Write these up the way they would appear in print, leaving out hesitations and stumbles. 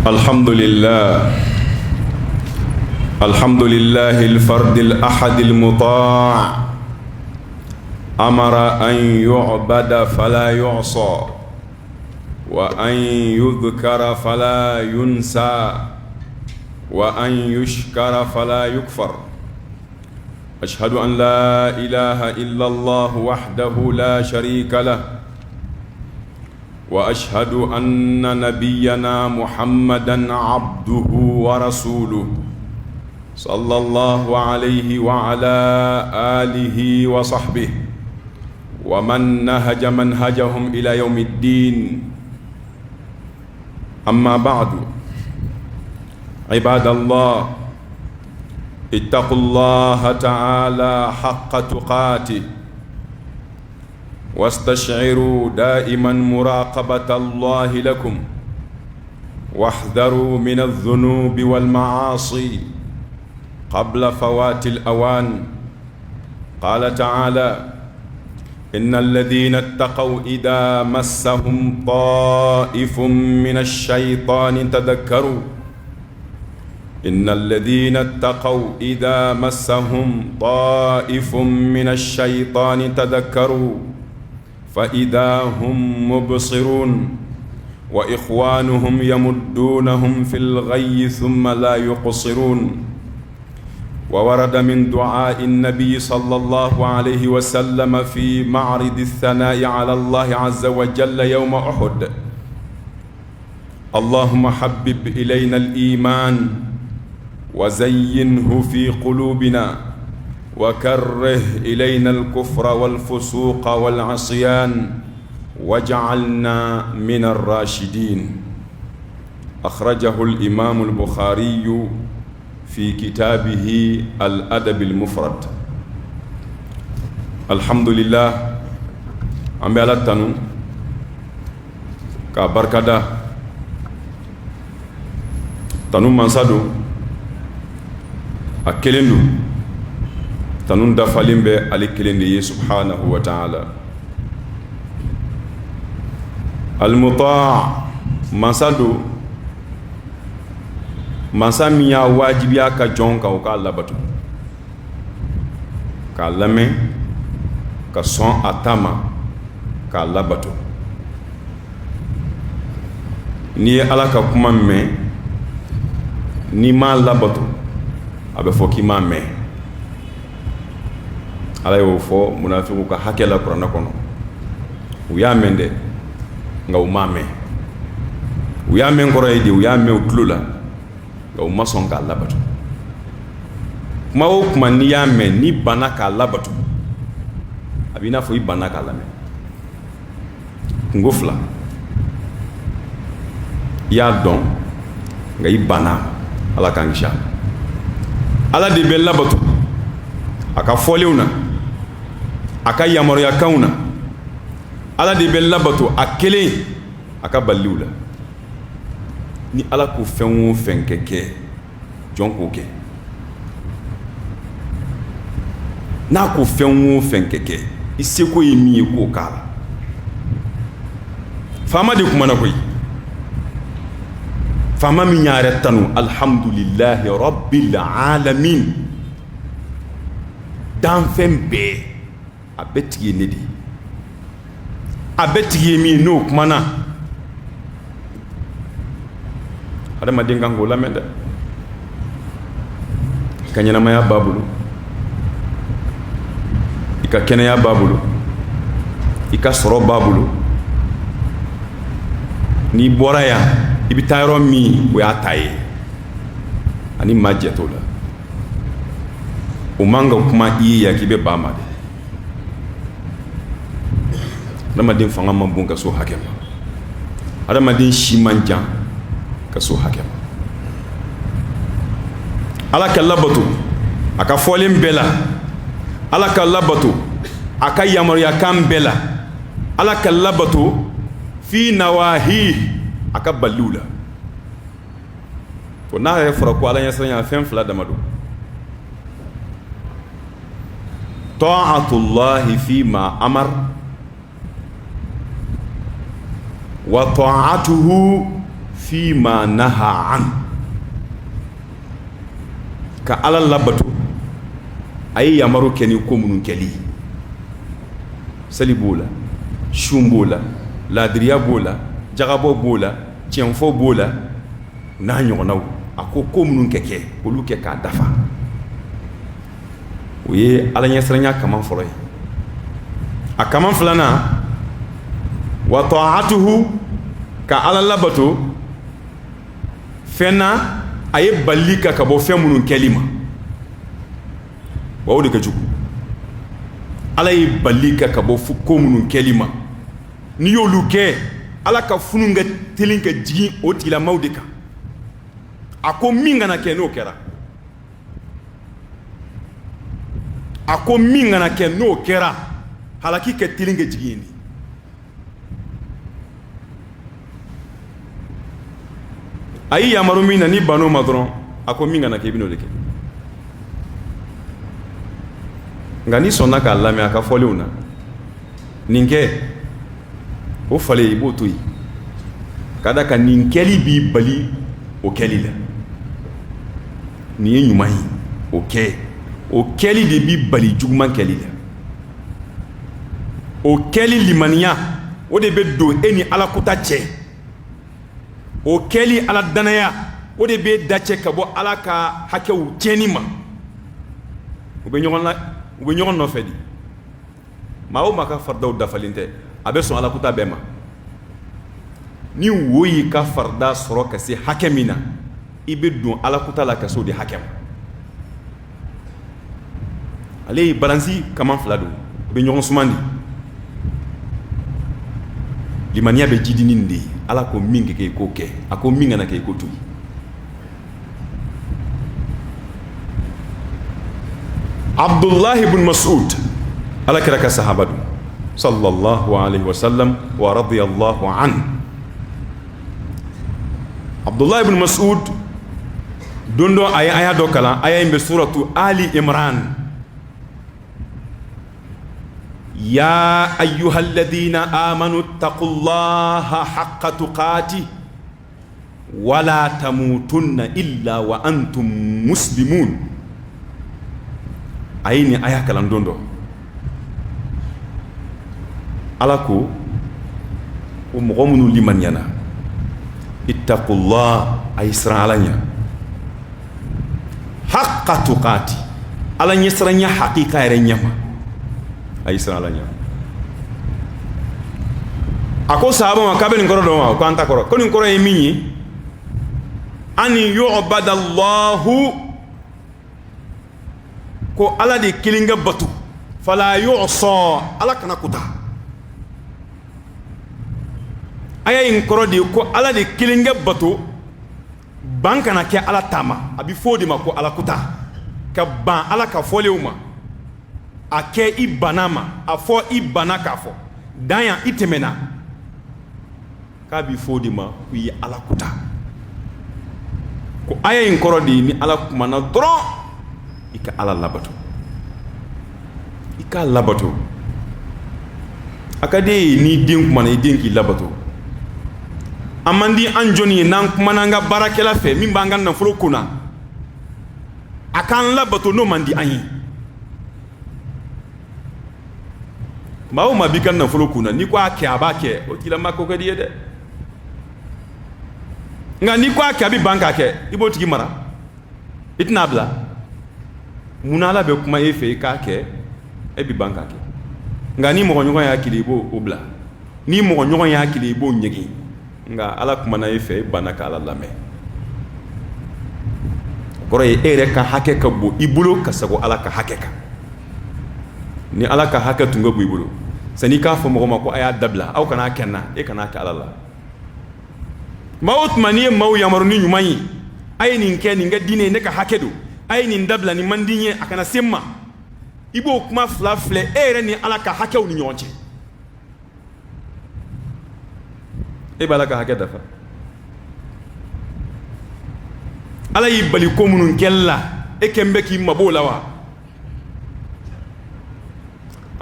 الحمد لله، الحمد لله الفرد الأحد المطاع. أمر أن يعبد فلا يعصى، وأن يذكر فلا ينسى، وأن يشكر فلا يكفر. أشهد أن لا إله إلا الله وحده لا شريك له، وأشهد أن نبينا محمدا عبده ورسوله صلى الله عليه وعلى آله وصحبه ومن نهج منهجهم إلى يوم الدين. أما بعد، عباد الله، اتقوا الله تعالى حق تقاته، واستشعروا دائما مراقبة الله لكم، واحذروا من الذنوب والمعاصي قبل فوات الأوان. قال تعالى: إن الذين اتقوا إذا مسهم طائف من الشيطان تذكروا، إن الذين اتقوا إذا مسهم طائف من الشيطان تذكروا فإذا هم مبصرون، وإخوانهم يمدونهم في الغي ثم لا يقصرون. وورد من دعاء النبي صلى الله عليه وسلم في معرض الثناء على الله عز وجل يوم أحد: اللهم حبب إلينا الإيمان وزينه في قلوبنا، وكره إلينا الكفر والفسوق والعصيان، واجعلنا من الراشدين. أخرجه الإمام البخاري في كتابه الأدب المفرد. الحمد لله، an bɛ Ala tanu k'a barikada. Tanu mansa don, a kelen don. Tanu dafalen bɛ ale kelen de ye سبحانه وتعالى. المطاع mansa don, mansa min y'a wajibiya ka jɔn kan o k'a labato, k'a lamɛn, ka sɔn a ta ma, k'a labato. N'i ye Ala ka kuma mɛn, n'i m'a labato, a bɛ fɔ k'i m'a mɛn. Ala y'o fɔ munafigiw ka hakɛ la kuranɛ kɔnɔ. U y'a mɛn dɛ, nka u m'a mɛn. U y'a mɛn kɔrɔ ye di? U y'a mɛn u tulo la, nka u ma sɔn k'a labato. Kuma o kuma n'i y'a mɛn, n'i banna k'a labato, a b'i n'a fɔ i banna k'a lamɛn. Kungo fila: i y'a dɔn, nka i banna. Ala k'an kisi a ma. Ala de bɛ labato a ka fɔlenw na, a ka yamaruyakanw na. Ala de bɛ labato a kelen a ka baliliw la. Ni Ala ko fɛn o fɛn kɛ kɛ, jɔn k'o kɛ. N'a ko fɛn o fɛn kɛ kɛ, i seko ye min ye, k'o k'a la. Faama de kumana koyi, faama min y'a yɛrɛ tanu: الحمد لله رب العالمين. Danfɛn bɛɛ, a bɛɛ tigi ye ne de ye. A bɛɛ tigi ye min ye, n'o kumana, adamaden kan k'o lamɛn dɛ. I ka ɲɛnamaya b'a bolo, i ka kɛnɛya b'a bolo, i ka sɔrɔ b'a bolo. N'i bɔra yan, i bɛ taa yɔrɔ min, o y'a ta ye. Ani maa jɛ t'o la. O man ka kuma i ye yan k'i bɛ ban ma dɛ. Adamaden fanga man bon ka s'o hakɛ ma, adamaden si man jan ka s'o hakɛ ma. Ala ka labato a ka fɔlen bɛɛ la, Ala ka labato a ka yamaruyakan bɛɛ la, Ala ka labato في نواهيه, a ka baliw la. Ko n'a yɛrɛ fɔra ko Ala ɲɛsiranya, fɛn fila dama don: طاعة الله فيما أمر وطاعته fima naha an, ka Ala labato a ye yamaru kɛ ni ko minnu kɛli ye. Seli b'o la, sun b'o la, laadiriya b'o la, jagabɔ b'o la, tiɲɛfɔ b'o la, n'a ɲɔgɔnnaw. A ko ko minnu kɛ kɛ, olu kɛ k'a dafa. O ye Ala ɲɛsiranya kaman fɔlɔ ye. A kaman filanan, wa ta'atuhu, ka Ala labato fɛn na a ye balili kɛ ka bɔ fɛn minnu kɛli ma. Wa o de ka jugu. Ala ye balili kɛ ka bɔ ko minnu kɛli ma, n'i y'olu kɛ, Ala ka funu ka teli ka jigin o tigilamaw de kan. A ko min kana kɛ, n'o kɛra, a ko min kana kɛ, n'o kɛra, halaki ka teli ka jigin yen. A y'i yamaru min na, n'i bann'o ma dɔrɔn, a ko min kana kɛ, i bɛn'o de kɛ. Nka n'i sɔnna k'a lamɛn a ka fɔlenw na, nin kɛ, o falen, i b'o to yen, ka da kan nin kɛli b'i bali o kɛli la. Nin ye ɲuman ye, o kɛ, o kɛli de b'i bali juguman kɛli la. O kɛli limaniya, o de bɛ don e ni Ala kuta cɛ. O kɛli Ala danaya, o de bɛ da cɛ ka bɔ Ala ka hakɛw tiɲɛni ma. U bɛ ɲɔgɔn la, u bɛ ɲɔgɔn nɔfɛ de. Maa o maa ka faridaw dafalen tɛ, a bɛ sɔn Ala kuta bɛɛ ma. Ni wo y'i ka farida sɔrɔ ka se hakɛ min na, i bɛ don Ala kuta la ka se o de hakɛ ma. Ale ye balansi kaman fila don, u bɛ ɲɔgɔn suman de. Limaniya bɛ jidi ni nin de ye. Ala ko min kɛ, i k'o kɛ. A ko min kana kɛ, i k'o to yen. Abdullahi ibn Mas'ud, Ala kira ka sahaba don, sallallahu alaihi wasallam wa radiyallahu an. Abdullahi ibn Mas'ud don dɔ, a ye aya dɔ kalan. Aya in bɛ suratu Ali Imran: ya ayyuhalladhina amanu taqullaha haqqa tuqati wala tamutunna illa wa antum muslimun. A ye nin aya kalan don dɔ. Ala ko ko mɔgɔ minnu limaniyana, ittaqullah, a ye siran Ala ɲɛ, haqqa tuqati, Ala ɲɛsiranya hakika yɛrɛ ɲɛma, a ye siran Ala ɲɛ. A ko sahaba ma k'a bɛ nin kɔrɔ dɔn wa? Ko an ta kɔrɔ. Ko nin kɔrɔ ye min ye, an yu'badallahu, ko Ala de kelen ka bato, fala yu'sa, Ala kana kuta. Aya in kɔrɔ de ye ko Ala de kelen ka bato, ban kana kɛ Ala ta ma. A bɛ fɔ o de ma ko Ala kuta, ka ban Ala ka fɔlenw ma, a kɛ i banna ma, a fɔ i banna k'a fɔ dan yan, i tɛmɛna. K'a bɛ fɔ o de ma ko i ye Ala kuta. Ko aya in kɔrɔ de ye, ni Ala kumana dɔrɔn, i ka Ala labato, i k'a labato. A ka di e ye n'i den kumana, i den k'i labato. A man di an jɔnni ye n'an kumana an ka baarakɛla fɛ min b'an ka nafolo kunna, a k'an labato? N'o man di an ye. Maa o maa b'i ka nafolo kunna, n'i ko a kɛ, a b'a kɛ, o tigilama ko ka di i ye dɛ. Nka n'i ko a kɛ, a bɛ ban k'a kɛ, i b'o tigi mara, i tɛna a bila. Munna Ala bɛ kuma e fɛ i k'a kɛ, e bɛ ban k'a kɛ? Nka ni mɔgɔ ɲɔgɔn y'a kili, i b'o bila. Ni mɔgɔ ɲɔgɔn y'a kili, i b'o ɲɛgin. Nka Ala kumana e fɛ, e banna ka Ala lamɛn. O kɔrɔ ye e yɛrɛ ka hakɛ ka bon i bolo ka sago Ala ka hakɛ kan. Ni Ala ka hakɛ tun ka bon i bolo, sanni i k'a fɔ mɔgɔ ma ko a y'a dabila, aw kan'a kɛ n na, e kan'a kɛ Ala la. Tuma o tuma n'i ye maaw yamaru ni ɲuman ye, a ye nin kɛ, nin ka di ne ye, ne ka hakɛ don, a ye nin dabila, nin man di n ye, a kana se n ma, i b'o kuma fila filɛ e yɛrɛ ni Ala ka hakɛw ni ɲɔgɔn cɛ. E b'Ala ka hakɛ dafa. Ala y'i bali ko minnu kɛli la, e kɛn bɛ k'i mabɔ o la wa?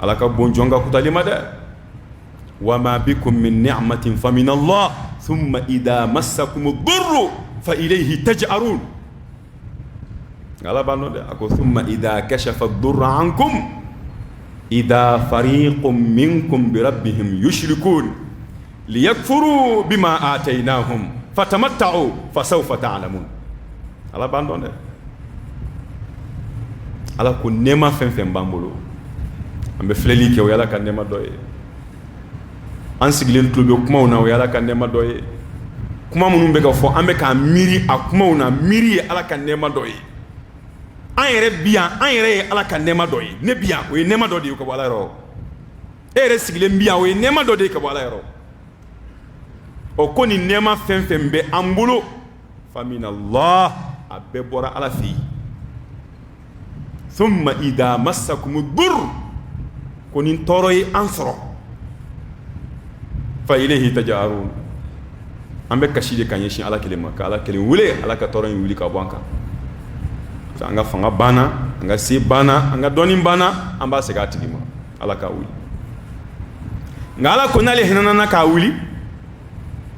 Ala ka bon jɔn ka kutali ma dɛ. Wa ma bikum min ni'matin fa min Allah. Thumma idha massakum durru fa ilayhi taj'arun. Ala b'an dɔn dɛ. A ko thumma idha kashafa durra ankum idha fariqun minkum bi rabbihim yushrikun liyakfuru bima atainahum fatamatta'u fasawfa ta'lamun. Ala b'an dɔn dɛ. Ala ko nɛɛma fɛn fɛn b'an bolo, an bɛ filɛli kɛ, o ye Ala ka nɛɛma dɔ ye. An sigilen tulo bɛ kumaw na, o ye Ala ka nɛɛma dɔ ye. Kuma minnu bɛ ka fɔ, an bɛ k'an miiri a kumaw na, miiri ye Ala ka nɛɛma dɔ ye. An yɛrɛ bi yan, an yɛrɛ ye Ala ka nɛɛma dɔ ye. Ne bi yan, o ye nɛɛma dɔ de ye ka bɔ Ala yɔrɔ. E yɛrɛ sigilen bi yan, o ye nɛɛma dɔ de ye ka bɔ Ala yɔrɔ. O ko nin nɛɛma fɛn fɛn bɛ an bolo, faminallah, a bɛɛ bɔra Ala fɛ yen. Thumma idha massakum dur, ko ni tɔɔrɔ ye an sɔrɔ, fa ilayhi taj'arun, an bɛ kasi de ka ɲɛsin Ala kelen ma, ka Ala kelen wele, Ala ka tɔɔrɔ in wuli ka bɔ an kan. An ka fanga banna, an ka se banna, an ka dɔnni banna, an b'a segin a tigi ma, Ala k'a wuli. Nka Ala ko n'ale hinɛna na k'a wuli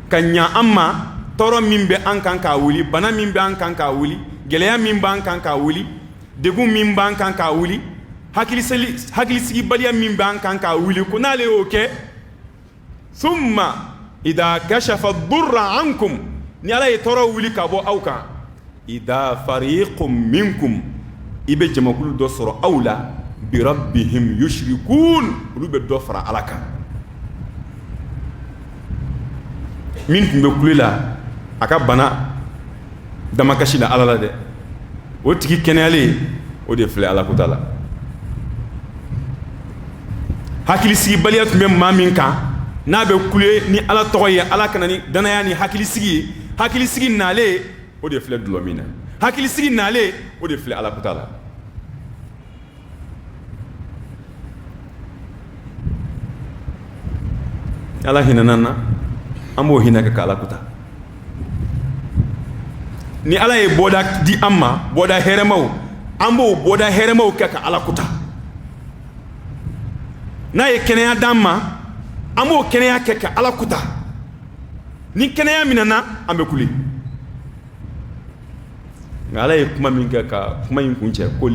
ka ɲa an ma, tɔɔrɔ min bɛ an kan k'a wuli, bana min bɛ an kan k'a wuli, gɛlɛya min b'an kan k'a wuli, degun min b'an kan k'a wuli, hakilisigibaliya min b'an kan k'a wuli, ko n'ale y'o kɛ, summa idha kashafa durra ankum, ni Ala ye tɔɔrɔ wuli ka bɔ aw kan, idha fariqum minkum, i bɛ jamakulu dɔ sɔrɔ aw la, bi rabbihim yushrikun, olu bɛ dɔ fara Ala kan. Min tun bɛ kule la a ka bana damakasi la Ala la dɛ, o tigi kɛnɛyalen, o de filɛ Ala kota la. Hakilisigibaliya tun bɛ maa min kan, n'a bɛ kule ni Ala tɔgɔ ye, Ala ka na ni danaya ni hakilisigi ye, hakilisigi nalen, o de filɛ dulɔ min na. Hakilisigi nalen, o de filɛ Ala kota la. Ala hinɛna na, an b'o hinɛ kɛ ka Ala kota. Ni Ala ye bɔda di an ma, bɔda hɛrɛmaw, an b'o bɔda hɛrɛmaw kɛ ka Ala kota. N'a ye kɛnɛya d'an ma, an b'o kɛnɛya kɛ ka Ala kota. Ni kɛnɛya minɛna, an bɛ kule. Nka Ala ye kuma min kɛ ka kuma in kuncɛ, ko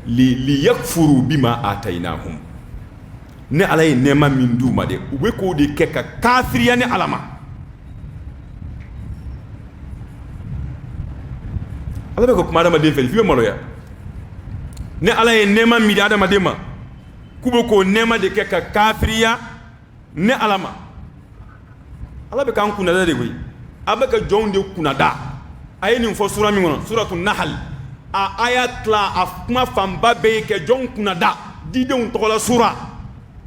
liyakfuru bima atainahum, ne Ala ye nɛɛma min d'u ma dɛ, u bɛ k'o de kɛ ka kafiriya ni Ala ma. Ala bɛ ka kuma adamaden fɛ, f'i bɛ maloya. Ne Ala ye nɛɛma min di adamaden ma, k'u bɛ k'o nɛɛma de kɛ ka kafiriya ne Ala ma. Ala bɛ k'an kunnada de koyi, a bɛ ka jɔnw de kunnada. A ye nin fɔ sura min kɔnɔ, suratu nahal, a aya tila, a kuma fanba bɛɛ ye kɛ jɔnw kunnada, didenw tɔgɔla sura,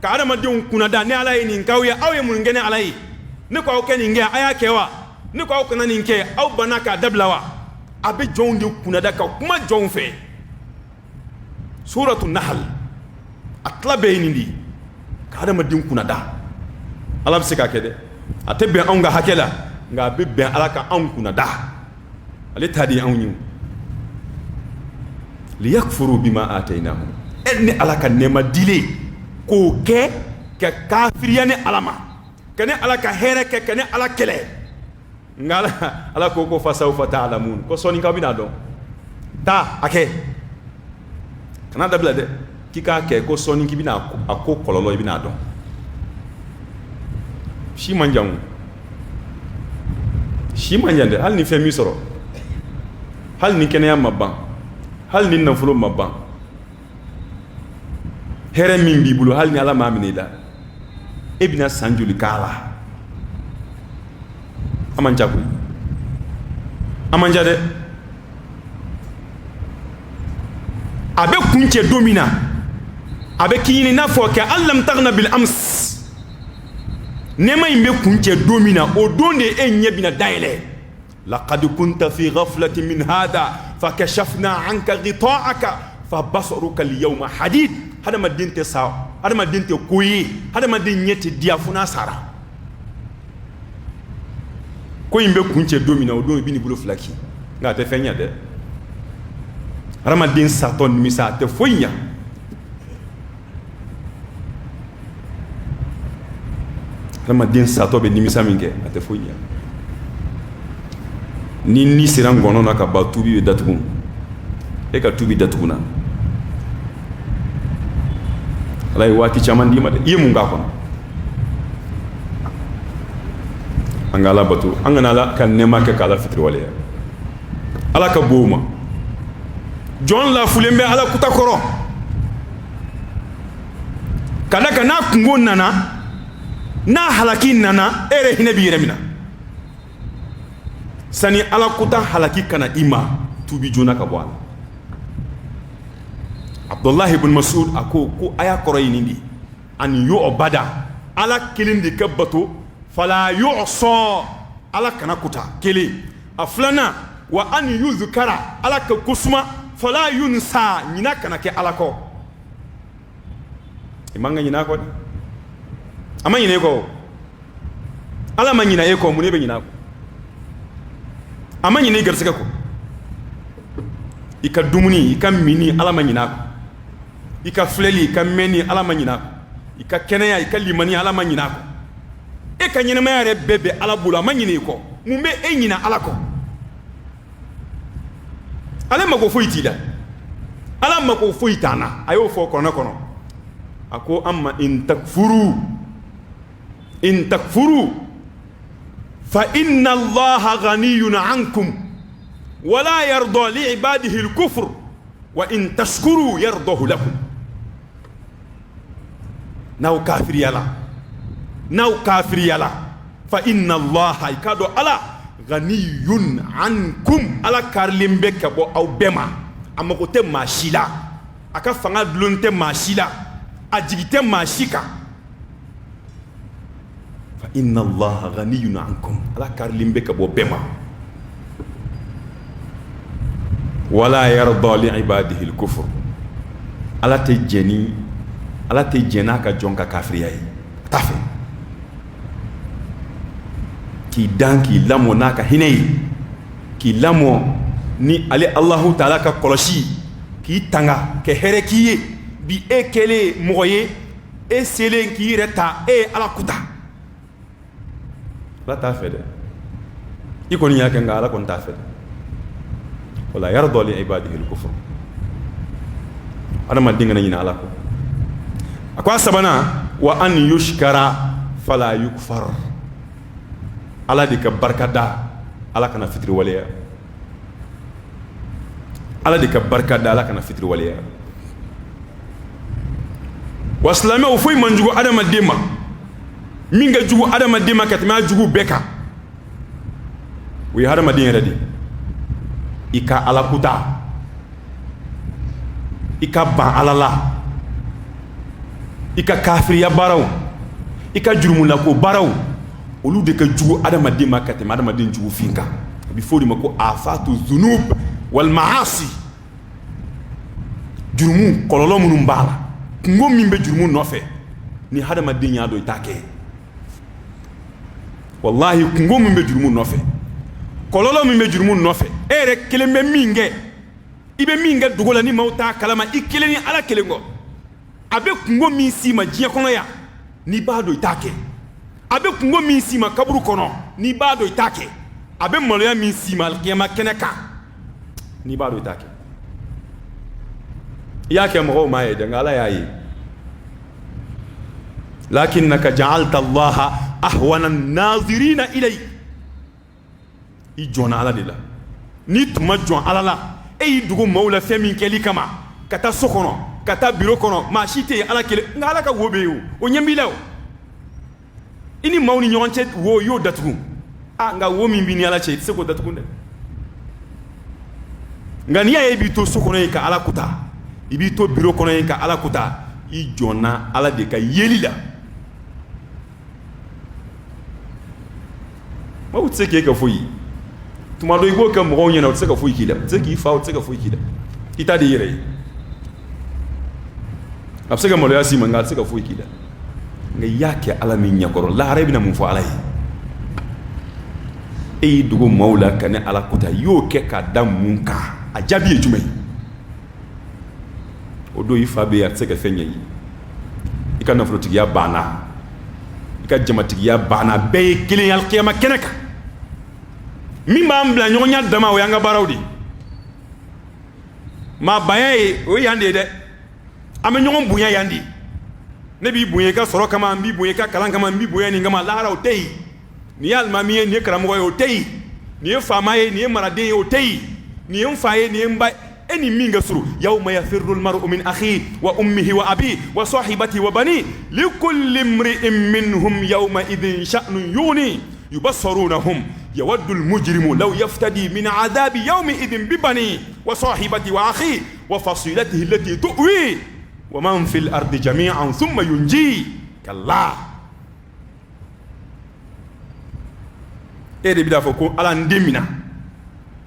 ka adamadenw kunnada. Ne Ala ye nin k'aw ye, aw ye mun kɛ ne Ala ye? Ne ko aw kɛ nin kɛ, a y'a kɛ wa? Ne ko aw kana nin kɛ, aw banna k'a dabila wa? A bɛ jɔnw de kunnada ka kuma jɔnw fɛ. Suratu nahal, a tila bɛɛ ye nin de ye, ka adamaden kunnada. Ala bɛ se k'a kɛ dɛ, a tɛ bɛn anw ka hakɛ la, nka a bɛ bɛn Ala ka anw kunnada. Ale ta de ye anw ye. Liyakfuru bima atainahum, e ni Ala ka nɛɛma dilen k'o kɛ ka kafiriya ni Ala ma, ka ne Ala ka hɛrɛ kɛ, ka ne Ala kɛlɛ. Nka Ala ko fasawfa ta'lamun, ko sɔɔni k'aw bɛna dɔn. Taa a kɛ, kana dabila dɛ, k'i k'a kɛ, ko sɔɔni k'i bɛna a ko kɔlɔlɔ, i bɛna dɔn. Si man jan o, si man jan dɛ. Hali ni fɛn min sɔrɔ, hali ni kɛnɛya ma ban, hali ni nafolo ma ban, hɛrɛ min b'i bolo, hali ni Ala m'a minɛ i la, e bɛna san joli k'a la? A man ca koyi, a man ca dɛ. A bɛ kuncɛ don min na, a bɛ k'i ɲini n'a fɔ kɛ an lam taghna bil ams. Nɛɛma in bɛ kuncɛ don min na, o don de e ɲɛ bɛna dayɛlɛ. Laqad kunta fi ghaflatin min hada fakashafna anka ghita'aka fa basaruka al-yawma hadid. Hadamaden tɛ sa, hadamaden tɛ ko ye, hadamaden ɲɛ tɛ diya fo n'a sara. Ko in bɛ kuncɛ don min na, o don i bɛ n'i bolo fila ci, nka a tɛ fɛn ɲɛ dɛ. Hadamaden satɔ nimisa, a tɛ foyi ɲɛ. Adamaden satɔ bɛ nimisa min kɛ, a tɛ foyi ɲɛ. Ni ni sera ngɔnɔ na ka ban, tubi bɛ datugu, e ka tubi datuguna. Ala ye waati caman d'i ma dɛ, i ye mun k'a kɔnɔ? An ka Ala bato, an kana Ala ka nɛɛma kɛ k'Ala fitiriwaleya. Ala ka bon o ma. Jɔn lafulen bɛ Ala kuta kɔrɔ ka da kan n'a kunko nana, n'a halaki nana, e yɛrɛ hinɛ b'i yɛrɛ minɛ. Sani Ala kuta halaki ka na i ma, tubi joona ka bɔ a la. Abdullahi ibn Masud a ko ko aya kɔrɔ ye nin de ye: an yu'bada, Ala kelen de ka bato, fala yu'sa, Ala kana kuta, kelen. A filanan, wa an yuzkara, Ala ka kosuma, fala yunsa, ɲina kana kɛ Ala kɔ. I man ka ɲina a kɔ dɛ, a ma ɲina e kɔ. Ala ma ɲina e kɔ, mun e bɛ ɲina a kɔ? A ma ɲina i garisɛgɛ kɔ, i ka dumuni, i ka mini, Ala ma ɲina a kɔ. I ka filɛli, i ka mɛnni, Ala ma ɲina a kɔ. I ka kɛnɛya, i ka limani, Ala ma ɲina a kɔ. E ka ɲɛnamaya yɛrɛ bɛɛ bɛ Ala bolo, a ma ɲina i kɔ. Mun bɛ e ɲina Ala kɔ? Ale mako foyi t'i la, Ala mako foyi t'an na. A y'o fɔ kuranɛ kɔnɔ, a ko an ma: in takfuru, in takfuru fa inna Allaha ghaniyun ankum wala yarda li ibadihi al-kufr wa in tashkuru yardahu lakum. N'aw kafiriyala, n'aw kafiriyala, fa inna Allaha, i k'a dɔn Ala, ghaniyun ankum, Ala karilen bɛ ka bɔ aw bɛɛ ma. A mago tɛ maa si la, a ka fanga dulon tɛ maa si la, a jigi tɛ maa si kan. Fa inna Allaha ghaniyun ankum, Ala karilen bɛ ka bɔ bɛɛ ma. Wala yarda li ibadihi al-kufr, Ala tɛ jɛn ni, Ala tɛ jɛn n'a ka jɔn ka kafiriya ye. A t'a fɛ. K'i dan, k'i lamɔ n'a ka hinɛ ye, k'i lamɔ ni ale Alahu taala ka kɔlɔsi, k'i tanga ka hɛrɛ k'i ye. Bi e kɛlen mɔgɔ ye, e selen k'i yɛrɛ ta, e ye Ala kuta. Ala t'a fɛ dɛ. I kɔni y'a kɛ, nka Ala kɔni t'a fɛ dɛ. Wala yarda li ibadihi al-kufr. Adamaden kana ɲinɛ Ala kɔ. A ko a sabanan, wa an yushkara fala yukfar, Ala de ka barika da, Ala kana fitiriwaleya. Ala de ka barika da, Ala kana fitiriwaleya. Wa silamɛw, foyi man jugu adamaden ma, min ka jugu adamaden ma ka tɛmɛ a jugu bɛɛ kan, o ye hadamaden yɛrɛ de i ka Ala kuta, i ka ban Ala la, i ka kafiriya baaraw, i ka jurumulako baaraw, olu de ka jugu adamaden ma ka tɛmɛ adamaden jugu fin kan. A bɛ fɔ o de ma ko afatu zunub wal maasi. Jurumu kɔlɔlɔ minnu b'a la, kungo min bɛ jurumu nɔfɛ, ni hadamaden y'a dɔn, i t'a kɛ. Walahi, kungo min bɛ jurumu nɔfɛ, kɔlɔlɔ min bɛ jurumu nɔfɛ, e yɛrɛ kelen bɛ min kɛ, i bɛ min kɛ dogo la ni maaw t'a kalama, i kelen ni Ala kelen kɔ, a bɛ kungo min s'i ma diɲɛ kɔnɔ yan, n'i b'a dɔn, i t'a kɛ. A bɛ kungo min s'i ma kaburu kɔnɔ, n'i b'a dɔn, i t'a kɛ. A bɛ maloya min s'i ma alikiyama kɛnɛ kan, n'i b'a dɔn, i t'a kɛ. I y'a kɛ, mɔgɔw m'a ye dɛ, nka Ala y'a ye. Lakinnaka ja'alta Allaha ahwana nazirina ilayk. I jɔnna Ala de la. N'i tun ma jɔn Ala la, e y'i dogo maaw la fɛn min kɛli kama, ka taa so kɔnɔ, ka taa biro kɔnɔ, maa si tɛ yen, Ala kelen, nka Ala ka wo bɛ yen, o ɲɛ b'i la. O i ni maaw ni ɲɔgɔn cɛ wo, i y'o datugu. A nka wo min b'i ni Ala cɛ, i tɛ se k'o datugu dɛ. Nka n'i y'a ye i b'i to so kɔnɔ yen ka Ala kuta, i b'i to biro kɔnɔ yen ka Ala kuta, i jɔnna Ala de ka yeli la. Maaw tɛ se k'e kɛ foyi ye. Tuma dɔ i b'o kɛ mɔgɔw ɲɛna, u tɛ se ka foyi k'i la, u tɛ se k'i fa, u tɛ se ka foyi k'i la. I ta de y'i yɛrɛ ye. A bɛ se ka maloya s'i ma, nka a tɛ se ka foyi k'i la. Nka i y'a kɛ Ala min ɲɛkɔrɔ, lahara i bɛna mun fɔ Ala ye? E y'i dogo maaw la ka ne Ala kuta, i y'o kɛ ka da mun kan? A jaabi ye jumɛn ye? O don i fa bɛ yen, a tɛ se ka fɛn ɲɛ i ye. I ka nafolotigiya banna, I ka jamatigiya banna, bɛɛ ye kelen ye alikiyama kɛnɛ kan. Min b'an bila ɲɔgɔnya dama, o y'an ka baaraw de ye. Maabaya ye, o ye yan de ye dɛ. An bɛ ɲɔgɔn bonya yan de. Ne b'i bonya i ka sɔrɔ kama, n b'i bonya i ka kalan kama, n b'i bonya nin kama. Lahara, o tɛ yen. Nin ye alimami ye, nin ye karamɔgɔ ye, o tɛ yen. Nin ye faama ye, nin ye maraden ye, o tɛ yen. Nin ye n fa ye, nin ye n ba ye. E ni min ka surun, yawma yafirru almar'u min akhi wa ummihi wa abi wa sahibati wa bani likulli imri'in minhum yawma idhin sha'nun yughni yubassarunahum yawaddu almujrimu law yaftadi min adhabi yawmi idhin bibani wa sahibati wa akhi wa fasilatihi allati tu'wi wa man fil ardi jami'an thumma yunji. Kalla, e de bɛna fɔ ko Ala, n den mina,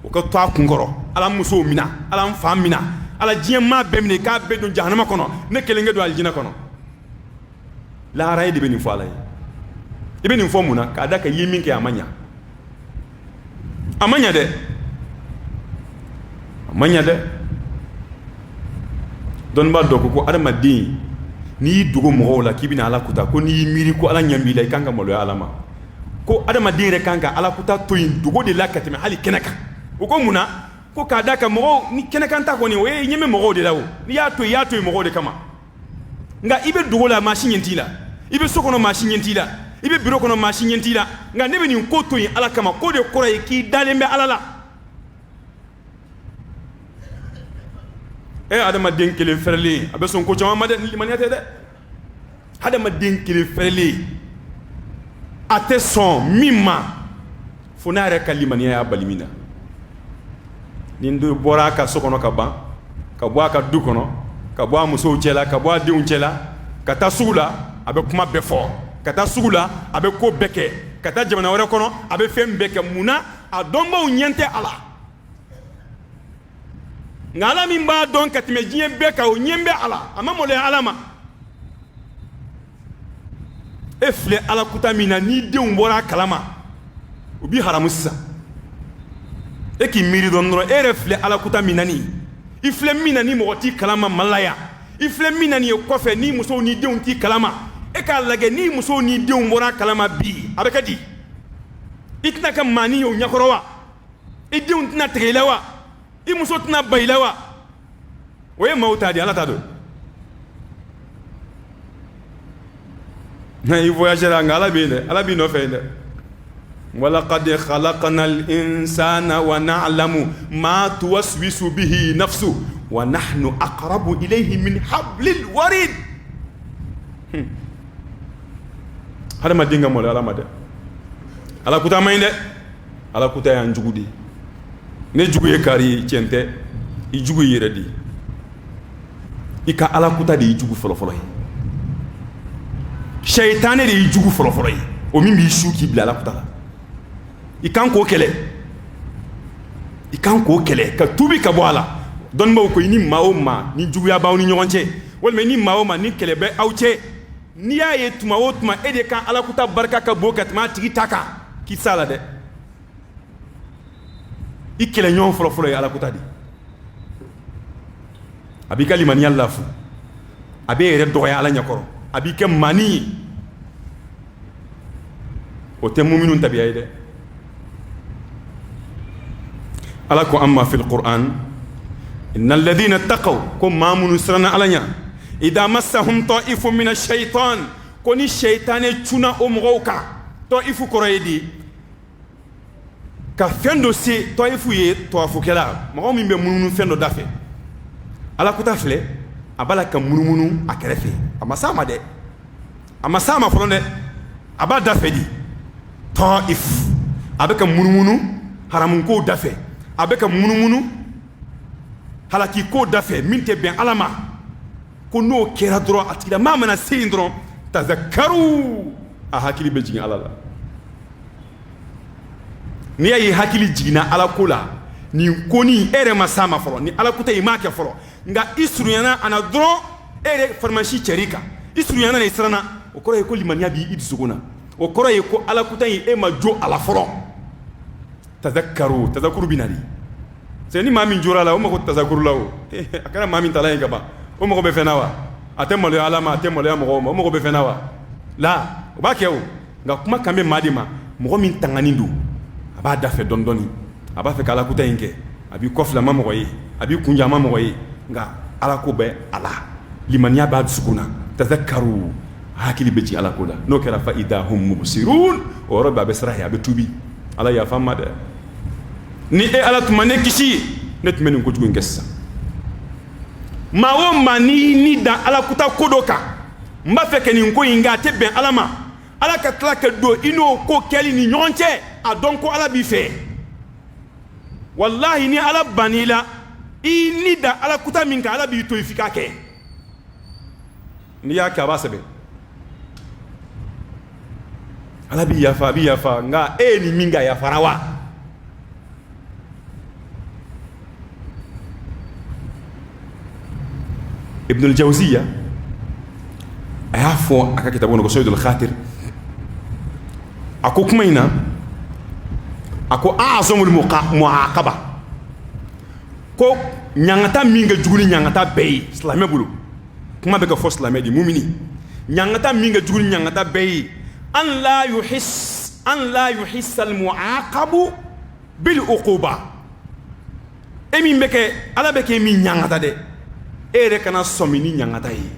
o ka to a kun kɔrɔ, Ala, n musow mina, Ala, n fa mina, Ala, diɲɛ maa bɛɛ minɛ, k'a bɛɛ don jahanama kɔnɔ, ne kelen kɛ don alijinɛ kɔnɔ. Lahara, e de bɛ nin fɔ Ala ye. I bɛ nin fɔ mun na? K'a da kan i ye min kɛ, a ma ɲa, a ma ɲa dɛ, a ma ɲa dɛ. Dɔnnibaa dɔ ko ko adamaden, n'i y'i dogo mɔgɔw la k'i bɛna Ala kuta, ko n'i y'i miiri ko Ala ɲɛ b'i la, i kan ka maloya Ala ma. Ko adamaden yɛrɛ kan ka Ala kuta to yen dogo de la ka tɛmɛ hali kɛnɛ kan. O ko mun na? Ko k'a da kan mɔgɔw ni kɛnɛkan ta kɔni, o ye ɲɛ bɛ mɔgɔw de la. O n'i y'a to yen, i y'a to yen mɔgɔw de kama. Nka i bɛ dogo la, maa si ɲɛ t'i la. I bɛ so kɔnɔ, maa si ɲɛ t'i la. I bɛ biro kɔnɔ, maa si ɲɛ t'i la. Nka ne bɛ nin ko to yen Ala kama, ko de kɔrɔ ye k'i dalen bɛ Ala la. E adamaden kelen fɛrɛlen, a bɛ sɔn ko caman ma dɛ, ni limaniya tɛ dɛ. Adamaden kelen fɛrɛlen, a tɛ sɔn min ma fo n'a yɛrɛ ka limaniya y'a bali min na. Ni dɔ bɔra a ka so kɔnɔ ka ban, ka bɔ a ka du kɔnɔ, ka bɔ a musow cɛla, ka bɔ a denw cɛla, ka taa sugu la, a bɛ kuma bɛɛ fɔ. Ka taa sugu la, a bɛ ko bɛɛ kɛ. Ka taa jamana wɛrɛ kɔnɔ, a bɛ fɛn bɛɛ kɛ. Mun na? A dɔnbaw ɲɛ tɛ a la, nka Ala min b'a dɔn ka tɛmɛ diɲɛ bɛɛ kan, o ɲɛ bɛ a la. A ma maloya Ala ma. E filɛ Ala kuta min na, n'i denw bɔra a kalama, u b'i haramu sisan. E k'i miiri dɔɔnin dɔrɔn. E yɛrɛ filɛ Ala kuta min na nin, i filɛ min na ni mɔgɔ t'i kalama Mali la yan, i filɛ min na nin ye kɔfɛ, ni musow ni denw t'i kalama, e k'a lajɛ, ni musow ni denw bɔra a kalama bi, a bɛ kɛ di? I tɛna kɛ maani ye o ɲɛkɔrɔ wa? I denw tɛna tigɛ i la wa? I muso tɛna ban i la wa? O ye maaw ta di, Ala ta don. I voyagera, nka Ala bɛ yen dɛ, Ala b'i nɔfɛ yen dɛ. Walaqad khalaqna al-insana wa na'lamu ma tuwaswisu bihi nafsu wa nahnu aqrabu ilayhi min hablil warid. Hadamaden ka maloya Ala ma dɛ. Ala kuta man ɲi dɛ. Ala kuta y'an jugu de ye. Ne jugu ye kari ye, tiɲɛ tɛ. I jugu y'i yɛrɛ de ye. I ka Ala kuta de y'i jugu fɔlɔfɔlɔ ye. Sɛyitanɛ de y'i jugu fɔlɔfɔlɔ ye, o min b'i su k'i bila Ala kuta la. I kan k'o kɛlɛ, i kan k'o kɛlɛ ka tubi ka bɔ a la. Dɔnnibaw ko i ni maa o maa ni juguya b'aw ni ɲɔgɔn cɛ, walima i ni maa o maa ni kɛlɛ bɛ aw cɛ, n'i y'a ye tuma o tuma e de ka Ala kuta barika ka bon ka tɛmɛ a tigi ta kan, k'i s'a la dɛ. I kɛlɛɲɔgɔn fɔlɔfɔlɔ ye Ala kuta de. A b'i ka limaniya lafu, a b'e yɛrɛ dɔgɔya Ala ɲɛkɔrɔ, a b'i kɛ maani ye. O tɛ muminu tabiya ye dɛ. Ala ko an ma fil Qur'an: innal ladhina taqaw, ko maa minnu siranna Ala ɲɛ, idha massahum ta'ifun min ash-shaytan, ko ni shaytanɛ cunna o mɔgɔw kan. Ta'ifu kɔrɔ ye di? Ka fɛn dɔ se. Ta'ifu ye tawafukɛla, mɔgɔ min bɛ munumunu fɛn dɔ da fɛ. Ala kuta filɛ, a b'a la ka munumunu a kɛrɛfɛ, a ma s'a ma dɛ, a ma s'a ma fɔlɔ dɛ, a b'a da fɛ di. Ta'if, a bɛ ka munumunu haramukow da fɛ, a bɛ ka munumunu halakikow da fɛ min tɛ bɛn Ala ma. Ko n'o kɛra dɔrɔn, a tigilamaa mana se yen dɔrɔn, tazakkaru, a hakili bɛ jigin Ala la. N'i y'a ye hakili jiginna Ala ko la, nin ko nin, e yɛrɛ ma s'a ma fɔlɔ, ni Ala kuta i m'a kɛ fɔlɔ, nka i surunyana a na dɔrɔn, e yɛrɛ farimasi cɛr'i kan, i surunyana na, i siranna, o kɔrɔ ye ko limaniya b'i dusukun na. O kɔrɔ ye ko Ala kuta in, e ma jo a la fɔlɔ. Tazakkaru, tazakuru bɛ na di. C'est ni maa min jora a la, o mago tazakuru la. O a kɛra maa min tala ye ka ban, o mago bɛ fɛn na wa? A tɛ maloya Ala ma, a tɛ maloya mɔgɔw ma, o mago bɛ fɛn na wa? La, O b'a kɛ o, nka kuma kan bɛ maa de ma, mɔgɔ min tanganin don, a b'a da fɛ dɔɔni dɔɔni, a b'a fɛ ka alakuta in kɛ, a b'i kɔfilɛ a ma mɔgɔ ye, a b'i kun jan a ma mɔgɔ ye, nka ala ko bɛ a la, limaniya b'a dusukun na, tazakkaru, hakili bɛ jigin ala ko la. N'o kɛra fa idha hum mubsirun, o yɔrɔ bɛɛ a bɛ siran ye, a bɛ tubi, ala yafa n ma dɛ, ni e ala tun ma ne kisi, ne tun bɛ nin kojugu in kɛ sisan. Maa o maa n'i y'i ni da alakuta ko dɔ kan, n b'a fɛ ka nin ko in kɛ, a tɛ bɛn ala ma, ala ka tila ka don i n'o ko kɛli ni ɲɔgɔn cɛ, a dɔn ko ala b'i fɛ. Walahi ni ala bann'i la, i ni da alakuta min kan, ala b'i to i f'i k'a kɛ. N'i y'a kɛ, a b'a sɛbɛn, ala b'i yafa, a b'i yafa. Nka e ye nin min kɛ, a yafara wa? Ibnul Jawziya a y'a fɔ a ka kitabu kɔnɔ ko Saydul Khatir, a ko kuma in na, a ko a'zamul mu'aqaba, ko ɲangata min ka jugu ni ɲangata bɛɛ ye silamɛ bolo, kuma bɛ ka fɔ silamɛ de, mumini, ɲangata min ka jugu ni ɲangata bɛɛ ye, an la yuhissa al mu'aqabu bil uquba, e min bɛ kɛ ala bɛ kɛ min ɲangata dɛ, e yɛrɛ kana sɔmi ni ɲangata ye.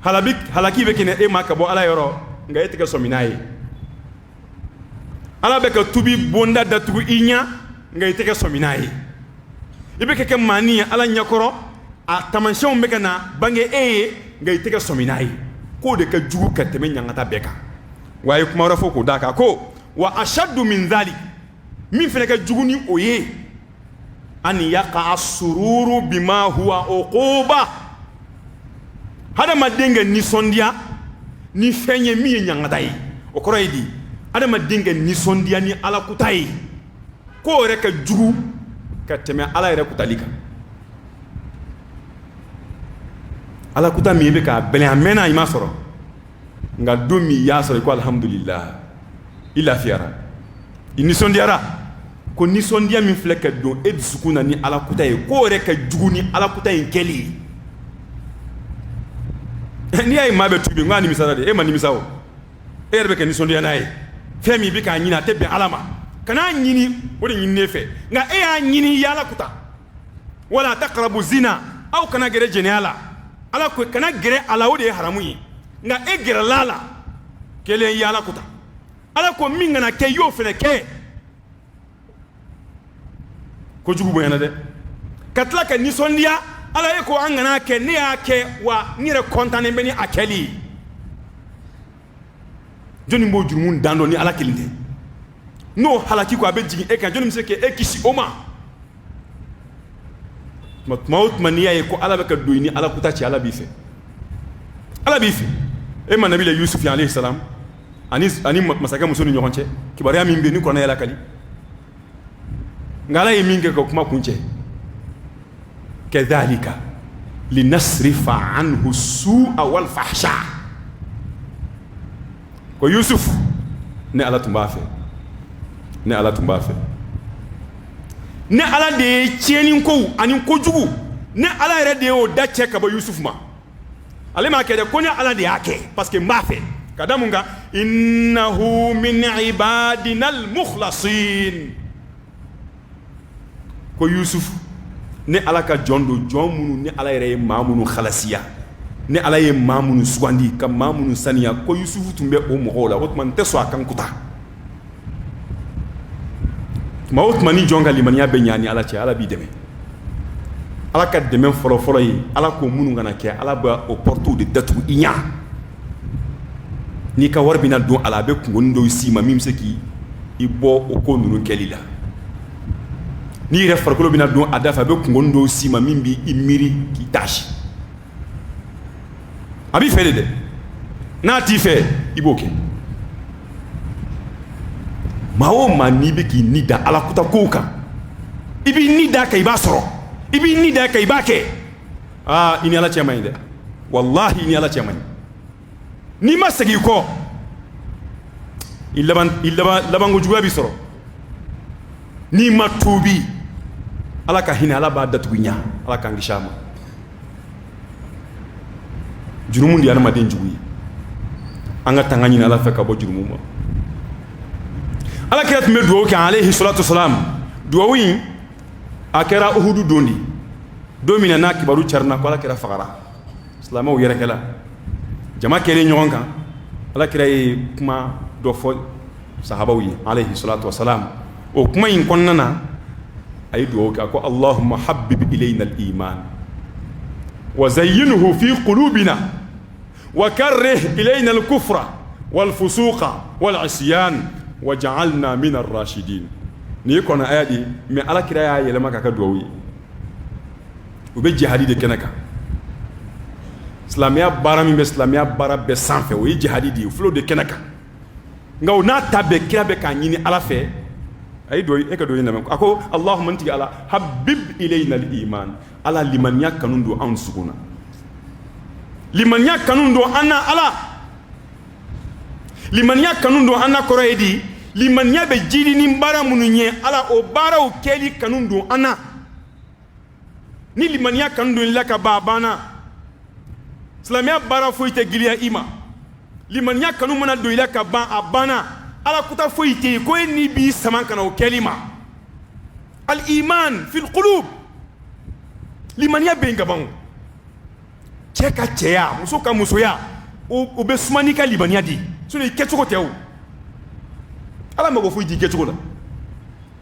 Halaki bɛ kɛ e ma ka bɔ ala yɔrɔ, nka e tɛ ka sɔmi n'a ye. Ala bɛ ka tubi bonda datugu i ɲɛ, nka i tɛ ka sɔmi n'a ye. I bɛ ka kɛ maani ye ala ɲɛkɔrɔ, a taamasiyɛnw bɛ ka na bange e ye, nka i tɛ ka sɔmi n'a ye. K'o de ka jugu ka tɛmɛ ɲangata bɛɛ kan. Wa a ye kuma wɛrɛ fɔ k'o d'a kan, ko wa ashaddu min dhalik, min fana ka jugu ni o ye, an yaqa sururu bima huwa uquba, hadamaden ka nisɔndiya ni fɛn ye min ye ɲangata ye. O kɔrɔ ye di? Hadamaden ka nisɔndiya ni ala kuta ye, k'o yɛrɛ ka jugu ka tɛmɛ ala yɛrɛ kutali kan. Ala kuta min i bɛ k'a bɛlɛn, a mɛnna i m'a sɔrɔ, nka don min i y'a sɔrɔ, i ko alihamudulila, i lafiyara, i nisɔndiyara. Ko nisɔndiya min filɛ ka don e dusukun na ni ala kuta ye, k'o yɛrɛ ka jugu ni ala kuta in kɛli ye. N'i y'a ye maa bɛ tubi, n k'a nimisara de, e ma nimisa o, e yɛrɛ bɛ ka nisɔndiya n'a ye. Fɛn min i bɛ k'a ɲini, a tɛ bɛn ala ma, kan'a ɲini, o de ɲininen e fɛ, nka e y'a ɲini, i y'ala kuta. Wala taqrabu zina, aw kana gɛrɛ jɛnɛya la. Ala ko kana gɛrɛ a la, o de ye haramu ye, nka e gɛrɛla a la, kelen y'ala kuta. Ala ko min kana kɛ, i y'o fana kɛ. Kojugu bonyana dɛ, ka tila ka nisɔndiya. Ala ye ko an kana kɛ, ne y'a kɛ, wa n yɛrɛ kɔntannen bɛ ni a kɛli ye. Jɔnni b'o jurumu dan dɔn ni ala kelen tɛ? N'o halaki ko a bɛ jigin e kan, jɔnni bɛ se k'e kisi o ma? Tuma o tuma n'i y'a ye ko ala bɛ ka don i ni ala kuta cɛ, ala b'i fɛ, ala b'i fɛ. E ma nabila Yusuf alayhi salam ani masakɛ muso ni ɲɔgɔn cɛ kibaruya min bɛ yen ni kuranɛ y'a lakali, nka ala ye min kɛ ka kuma kuncɛ, kadhalika linasrifa anhu su'a wal fahsha, ko Yusuf, ne ala tun b'a fɛ, ne ala tun b'a fɛ, ne ala de ye tiɲɛni kow ani kojugu, ne ala yɛrɛ de y'o da cɛ ka bɔ Yusuf ma. Ale m'a kɛ dɛ, ko ne ala de y'a kɛ parce que n b'a fɛ. Ka da mun kan? Innahu min ibadina al-mukhlasin, ko Yusuf, ne ala ka jɔn don, jɔn minnu ni ala yɛrɛ ye maa minnu halasiya, ni ala ye maa minnu sugandi ka maa minnu saniya, ko Yusufu tun bɛ o mɔgɔw la. O tuma n tɛ sɔn a ka n kuta. Tuma o tuma ni jɔn ka limaniya bɛ ɲa ni ala cɛ, ala b'i dɛmɛ. Ala ka dɛmɛ fɔlɔfɔlɔ ye, ala ko minnu kana kɛ, ala bɛ o portew de datugu i ɲɛ. N'i ka wari bɛna don a la, a bɛ kungoni dɔw s'i ma min bɛ se k'i bɔ o ko ninnu kɛli la. N'i yɛrɛ farikolo bɛna don a da fɛ, a bɛ kungoni dɔw s'i ma min b'i miiri k'i taasi. A b'i fɛ de dɛ, n'a t'i fɛ i b'o kɛ. Maa o maa n'i bɛ k'i ni da ala kuta kow kan, i b'i ni da kan, i b'a sɔrɔ, i b'i ni da kan, i b'a kɛ, aa, i ni ala cɛ man ɲi dɛ, walahi i ni ala cɛ man ɲi. N'i ma segin i kɔ, i laban, i laban, labanko juguya b'i sɔrɔ. N'i ma tuubi, ala ka hinɛ, ala b'a datugu ɲa. Ala k'an kisi a ma. Jurumu de ye adamaden jugu ye. An ka tanga ɲini Ala fɛ ka bɔ jurumu ma. Ala kira tun bɛ dugawu kɛ alayhi salatu wasalam. Dugawu in a kɛra Uhudu don de, don min na n'a kibaru carina ko Ala kira fagara, silamɛw yɛrɛkɛla, jama kɛlen ɲɔgɔn kan, Ala kira ye kuma dɔ fɔ sahabaw ye alayhi salatu wasalam. O kuma in kɔnɔna na, a ye dugawu kɛ, a ko allahumma habbib ilayna al-iman wa zayyinhu fi qulubina wa karrih ilayna al-kufra wal fusuqa wal isyan waj'alna min ar-rashidin. Nin ye kuranɛ aya de ye, mais Ala kira y'a yɛlɛma k'a kɛ dugawu ye. U bɛ jihadi de kɛnɛ kan. Silamɛya baara min bɛ silamɛya baara bɛɛ sanfɛ, o ye jihadi de ye. Filo de kɛnɛ kan, nka o n'a ta bɛɛ, kira bɛ k'a ɲini Ala fɛ. A ye dugawu, e ka dugawu in lamɛn. A ko allahumma, n tigi Ala, habib ilayna al-iman, Ala limaniya kanu don anw dusukun na, limaniya kanu don an na. Ala, limaniya kanu don an na kɔrɔ ye di? Limaniya bɛ jidi ni baara minnu ye, Ala, o baaraw kɛli kanu don an na. Ni limaniya kanu don i la ka ban, a banna. Silamɛya baara foyi tɛ giriya i ma. Limaniya kanu mana don i la ka ban, a banna. Ala kuta foyi tɛ yen ko e ni b'i sama ka na o kɛli ma. Al iman fil qulub, limaniya bɛ yen ka ban. Cɛ ka cɛya, muso ka musoya, o bɛ suma n'i ka limaniya di, sinon i kɛcogo tɛ. O Ala mago foyi t'i kɛcogo la.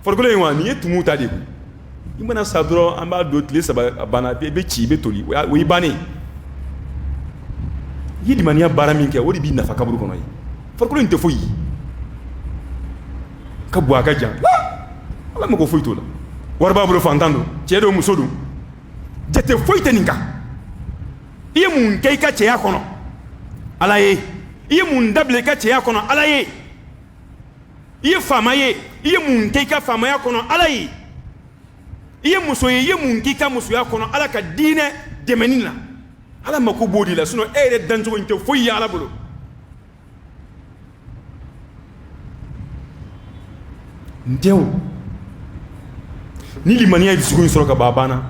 Farikolo in wa, nin ye tumuw ta de ye. I mana sa dɔrɔn, an b'a don tile 3, a banna. I bɛ ci, i bɛ toli, o y'i bannen. I ye limaniya baara min kɛ, o de b'i nafa kaburu kɔnɔ. Ye farikolo in tɛ foyi ye, ka bon, a ka jan, Ala mago foyi t'o la. Wari b'a bolo, fantan don, cɛ don, muso don, jate foyi tɛ nin kan. I ye mun kɛ i ka cɛya kɔnɔ, Ala ye. I ye mun dabila i ka cɛya kɔnɔ, Ala ye. I ye faama ye, i ye mun kɛ i ka faamaya kɔnɔ, Ala ye. I ye muso ye, i ye mun k'i ka musoya kɔnɔ Ala ka diinɛ dɛmɛni na, Ala mako b'o de la. Sinon e yɛrɛ dancogo in tɛ foyi ye Ala bolo. N tɛ o. Ni limaniya ye dusukun in sɔrɔ ka ban, a banna.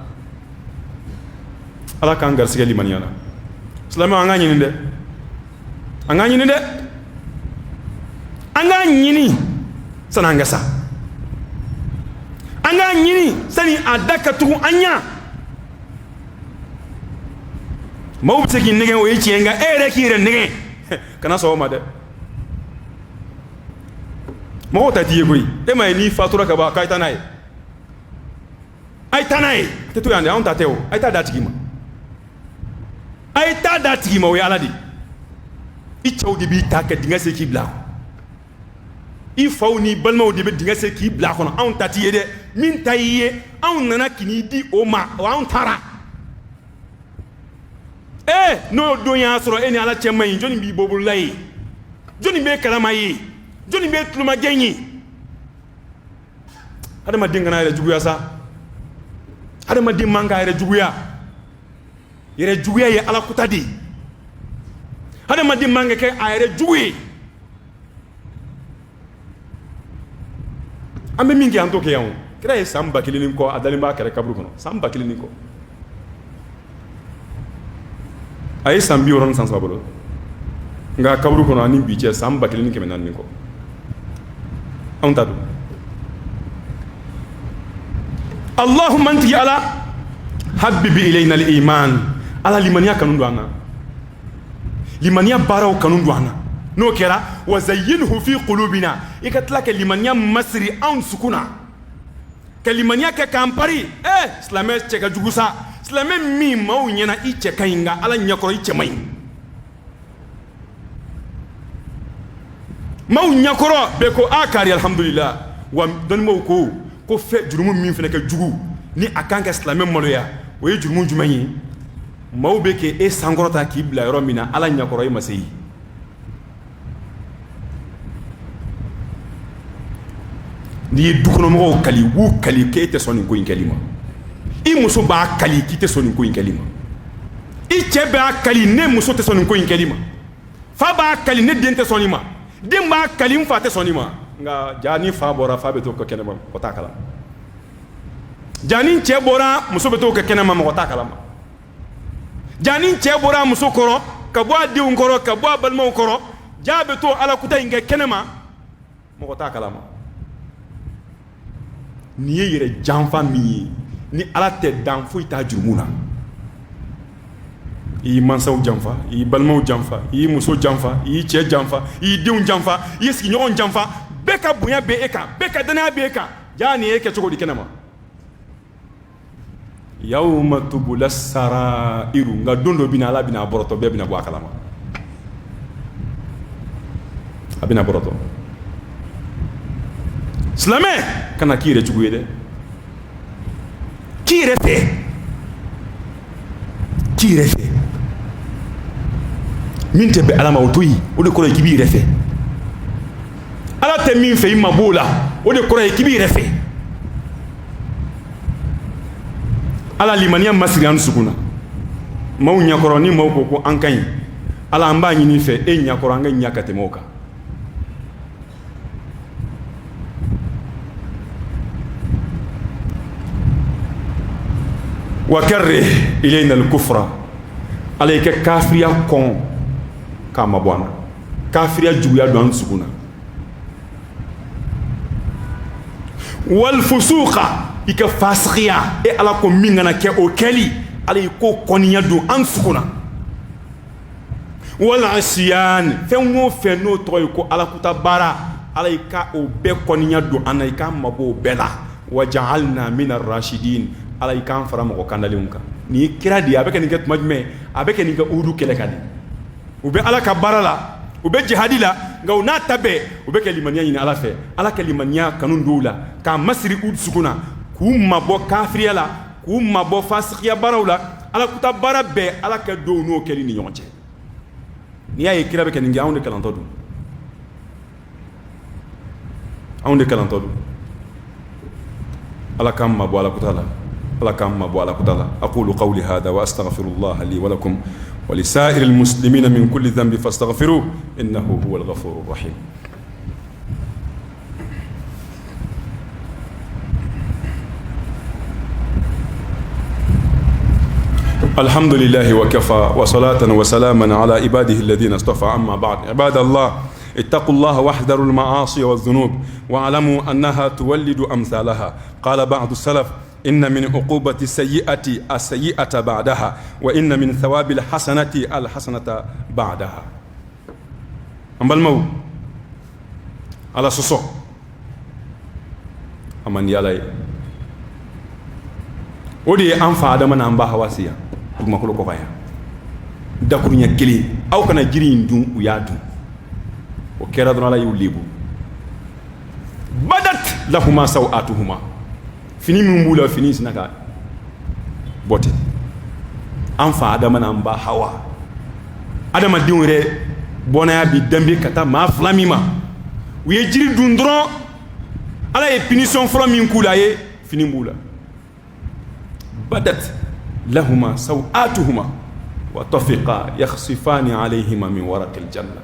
Ala k'an garisigɛ limaniya la. Silamɛw, an k'a ɲini dɛ, an k'a ɲini dɛ, an k'a ɲini sani an ka sa, an k'a ɲini sani a da ka tugu an ɲa. Maaw bɛ se k'i nɛgɛn, o ye tiɲɛ, nka e yɛrɛ k'i yɛrɛ nɛgɛn, kana sɔn o ma dɛ. Mɔgɔw ta t'i ye koyi. E m'a ye, n'i fatura ka ban, k'a ye taa n'a ye, a ye taa n'a ye, a tɛ to yan dɛ. Anw ta tɛ o. A ye taa d'a tigi ma, a ye taa d'a tigi ma, o ye Ala de ye. I cɛw de b'i ta ka dingɛ sen k'i bila a kɔnɔ, i faw n'i balimaw de bɛ dingɛ sen k'i bila a kɔnɔ. Anw ta t'i ye dɛ. Min ta y'i ye, anw nana k'i di o ma, o anw taara. Ee, n'o don y'a sɔrɔ e ni Ala cɛ man ɲi, jɔnni b'i bɔbolola ye? Jɔnni b'e kalama ye? Jɔnni b'e tulomagɛn ye? Hadamaden kana yɛrɛ juguya sa. Hadamaden man ka yɛrɛ juguya. Yɛrɛ juguya ye Ala kuta de ye. Hadamaden man ka kɛ a yɛrɛ jugu ye. An bɛ min kɛ, an t'o kɛ yan. O kira ye san 1000 ni kɔ, a dalen b'a kɛrɛ kaburu kɔnɔ, san 1000 ni kɔ. A ye san 60 ni san 3 bolo, nka kaburu kɔnɔ ani bi cɛ, san 1400 ni kɔ. Anw ta don. Allahumma, n tigi Ala, habibi ilayna al-iman, Ala limaniya kanu don an na, limaniya baaraw kanu don an na. N'o kɛra, wa zayyinhu fi qulubina, i ka tila ka limaniya masiri anw dusukun na, ka limaniya kɛ k'an pari. Eh, silamɛ cɛ ka jugu sa. Silamɛ min maaw ɲɛna i cɛ ka ɲi, nka Ala ɲɛkɔrɔ i cɛ man ɲi. Maaw ɲɛkɔrɔ bɛɛ ko a kari, alhamdulillah. Wa dɔnnibaw ko ko fɛ jurumu min fana ka jugu ni a kan ka silamɛ maloya, o ye jurumu jumɛn ye? Maaw bɛ kɛ e sankɔrɔta k'i bila yɔrɔ min na, Ala ɲɛkɔrɔ e ma se yen. N'i ye dukɔnɔmɔgɔw kali, u b'u kali k'e tɛ sɔn nin ko in kɛli ma. I muso b'a kali k'i tɛ sɔn nin ko in kɛli ma. I cɛ b'a kali, ne muso tɛ sɔn nin ko in kɛli ma. Fa b'a kali, ne den tɛ sɔn nin ma. Den b'a kali, n fa tɛ sɔn nin ma. Nka ja ni fa bɔra, fa bɛ t'o kɛ kɛnɛma, mɔgɔ t'a kalama. Ja ni cɛ bɔra, muso bɛ t'o kɛ kɛnɛma, mɔgɔ t'a kalama. Ja ni cɛ bɔra a muso kɔrɔ, ka bɔ a denw kɔrɔ, ka bɔ a balimaw kɔrɔ. Jaa bɛ to ala kuta in kɛ kɛnɛma, mɔgɔ t'a kalama. Nin ye yɛrɛ janfa min ye, ni ala tɛ dan foyi t'a jurumu na. I y'i mansaw janfa, i y'i balimaw janfa, i y'i muso janfa, i y'i cɛ janfa, i y'i denw janfa, i ye sigiɲɔgɔn janfa. Bɛɛ ka bonya bɛ e kan, bɛɛ ka dannaya bɛ e kan. Jaa nin ye kɛ cogo di kɛnɛma? Yawma tubula sarairu. Nka don dɔ bɛna, ala bɛna a bɔrɔtɔ, bɛɛ bɛna bɔ a kalama, a bɛna bɔrɔtɔ. Silamɛ kana k'i yɛrɛ jugu ye dɛ, k'i yɛrɛ fɛ, k'i yɛrɛ fɛ. Min tɛ bɛn ala ma, o to yen. O de kɔrɔ ye k'i b'i yɛrɛ fɛ. Ala tɛ min fɛ, i ma b'o la, o de kɔrɔ ye k'i b'i yɛrɛ fɛ. Ala limaniya masiri an dusukun na maaw ɲɛkɔrɔ. Ni maaw ko ko an ka ɲi, ala, an b'a ɲini fɛ e ɲɛkɔrɔ, an ka ɲa ka tɛmɛ o kan. Wa karrih ilayna al-kufra. Ala, i ka kafiriya kɔn k'a mabɔ an na, kafiriya juguya don an dusukun na. Wal fusuqa, i ka fasikiya, e ala ko min kana kɛ, o kɛli, ala, i k'o kɔniya don an dusukun na. Wal asiyan, fɛn o fɛn n'o tɔgɔ ye ko ala kuta baara, ala, i ka o bɛɛ kɔniya don an na, i k'an mabɔ o bɛɛ la. Wa ja'alna min arrashidin, ala, i k'an fara mɔgɔ kandalenw kan. Nin ye kira de ye. A bɛ ka nin kɛ tuma jumɛn? A bɛ ka nin kɛ Uhudu kɛlɛ kan de. U bɛ ala ka baara la, u bɛ jihadi la, nka u n'a ta bɛɛ, u bɛ ka limaniya ɲini ala fɛ. Ala ka limaniya kanu don u la, k'a masiri u dusukun na, k'u mabɔ kafiriya la, k'u mabɔ fasikiya baaraw la, ala kuta baara bɛɛ, ala ka don n'o kɛli ni ɲɔgɔn cɛ. N'i y'a ye kira bɛ ka nin kɛ, anw de kalantɔ don, anw de kalantɔ don. Ala k'an mabɔ ala kuta la, ala k'an mabɔ ala kuta la. Aqulu qawli hadha wa astaghfirullah li wa lakum wa li sa'iril muslimina min kulli dhanbi fastaghfiruhu innahu huwal ghafurur rahim. الحمد لله وكفى وصلاة وسلاما على عباده الذين اصطفى، أما بعد. عباد الله، اتقوا الله واحذروا المعاصي والذنوب، واعلموا أنها تولد أمثالها. قال بعض السلف: إن من عقوبة السيئة السيئة بعدها، وإن من ثواب الحسنة الحسنة بعدها. An balimaw, ala sɔsɔ a man di ala ye. O de ye an fa Adama n'an ba Hawa se yan dugumakolo kɔ kan yan. Dakuruɲɛ kelen, aw kana jiri in dun, u y'a dun. O kɛra dɔrɔn, ala y'u lebu. Badat lahuma sawatuhuma, fini min b'u la, fini sina ka bɔ ten. An fa Adama n'an ba Hawa, adamadenw yɛrɛ bɔnaya bi danbe ka taa maa fila min ma, u ye jiri dun dɔrɔn, ala ye punition fɔlɔ min k'u la, a ye fini b'u la. Badat lahuma sawatuhuma wa tafiqa yakhsifani alayhima min waraqil janna.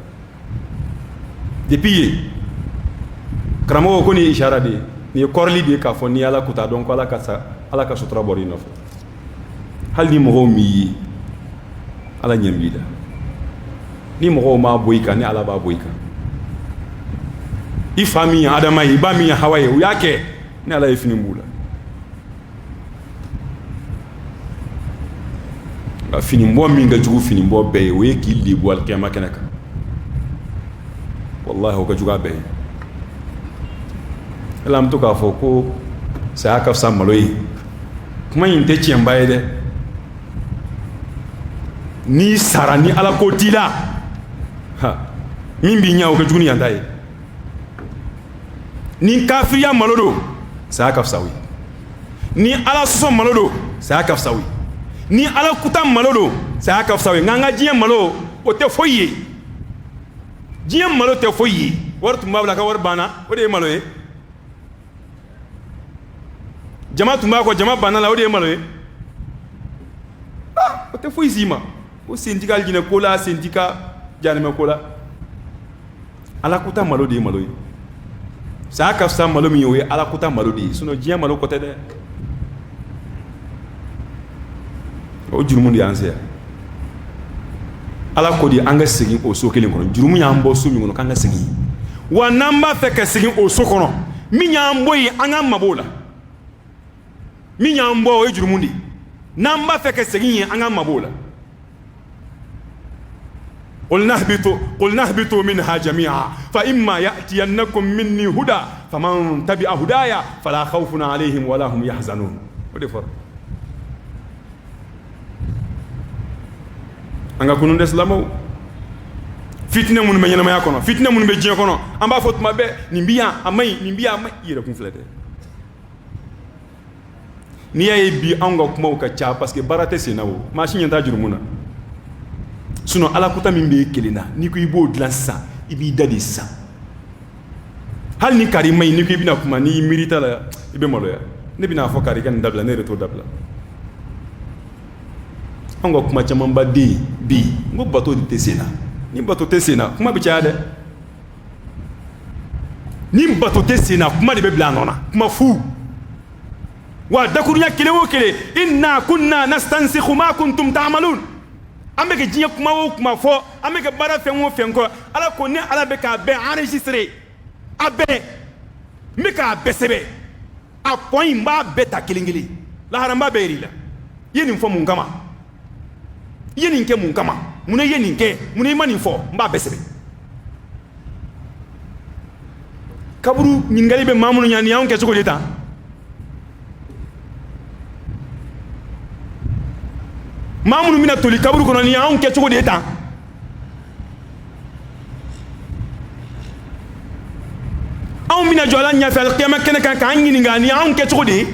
Depuis yen, karamɔgɔ ko nin ye ishara de ye, nin ye kɔrɔli de ye, k'a fɔ n'i ala kuta dɔn ko ala ka sa, ala ka sutura bɔra i nɔfɛ. Hali ni mɔgɔw m'i ye, ala ɲɛ b'i la. Ni mɔgɔw m'a bɔ i kan, ni ala b'a bɔ i kan. I fa min ye Adama ye, i ba min ye Hawa ye, u y'a kɛ, ni ala ye fini b'u la. Nka finibɔ min ka jugu finibɔ bɛɛ ye, o ye k'i lebu alikiyama kɛnɛ kan. Walahi, o ka jugu a bɛɛ ye. Hali an bɛ to k'a fɔ ko saya ka fisa malo ye, kuma in tɛ tiɲɛba ye dɛ. N'i sara ni ala ko t'i la, min b'i ɲɛ, o ka jugu ni yan ta ye. Ni kafiriya malo don, saya ka fisa o ye. Ni ala sɔsɔ malo don, saya ka fisa o ye. Ni ala kuta malo don, saya ka fisa o ye. Nka an ka diɲɛ malo, o tɛ foyi ye. Diɲɛ malo tɛ foyi ye. Wari tun b'a bolo, a ka wari banna, o de ye malo ye. Jama tun b'a kɔ, jama banna la, o de ye malo ye. Ah, o tɛ foyi s'i ma. O sen t'i ka alijinɛ ko la, sen t'i ka jahanamɛ ko la. Ala kuta malo de ye malo ye. Saya ka fisa malo min ye, o ye ala kuta malo de ye. Sinon diɲɛ malo ko tɛ dɛ. O jurumu de y'an se yan. Ala ko di an ka segin o so kelen kɔnɔ. Jurumu y'an bɔ so min kɔnɔ, k'an ka segin. Wa n'an b'a fɛ ka segin o so kɔnɔ, min y'an bɔ yen, an k'an mabɔ o la. Min y'an bɔ, o ye jurumu de ye. N'an b'a fɛ ka segin yen, an k'an mabɔ o la. قلنا اهبطوا منها جميعا فإما يأتينكم مني هدى فمن تبع هدايا فلا خوف عليهم ولا هم يحزنون. O de fɔra. An ka kunun dɛ, silamɛw. Fitinɛ minnu bɛ ɲɛnamaya kɔnɔ, fitinɛ minnu bɛ diɲɛ kɔnɔ, an b'a fɔ tuma bɛɛ, nin bi yan, a man ɲi, nin bi yan, a man ɲi. I yɛrɛ kun filɛ dɛ. N'i y'a ye bi anw ka kumaw ka ca, parce que baara tɛ sen na. O maa si ɲɛ t'a jurumu na. Sinon ala kuta min bɛ e kelen na, n'i ko i b'o dilan sisan, i b'i da de sisan. Hali ni kari ma ɲi, n'i ko i bɛna kuma, n'i miiri ta la, i bɛ maloya. Ne bɛna fɔ kari ka nin dabila, ne yɛrɛ t'o dabila. Anw ka kuma camanba den bi, n ko bato de tɛ sen na. Ni bato tɛ sen na, kuma bɛ caya dɛ. Ni bato tɛ sen na, kuma de bɛ bila a nɔ na, kuma fu. Wa dakurunya kelen o kelen, inna kunna nastansikhu ma kuntum ta'malun. An bɛ ka diɲɛ kuma o kuma fɔ, an bɛ ka baara fɛn o fɛn kɔ, Ala ko ne Ala bɛ k'a bɛɛ enregistrer, a bɛɛ n bɛ k'a bɛɛ sɛbɛn. A point in, n b'a bɛɛ ta kelen kelen. Lahara, n b'a bɛɛ yir'i la. I ye nin fɔ mun kama? I ye nin kɛ mun kama? Mun na i ye nin kɛ? Mun na i ma nin fɔ? N b'a bɛɛ sɛbɛn. Kaburu ɲininkali bɛ maa minnu ɲɛ, nin y'anw kɛ cogo de tan. Maa minnu bɛna toli kaburu kɔnɔ, nin y'anw kɛ cogo de ye tan. Anw bɛna jɔ Ala ɲɛfɛ alikiyama kɛnɛ kan k'an ɲininka, nin y'anw kɛ cogo de ye.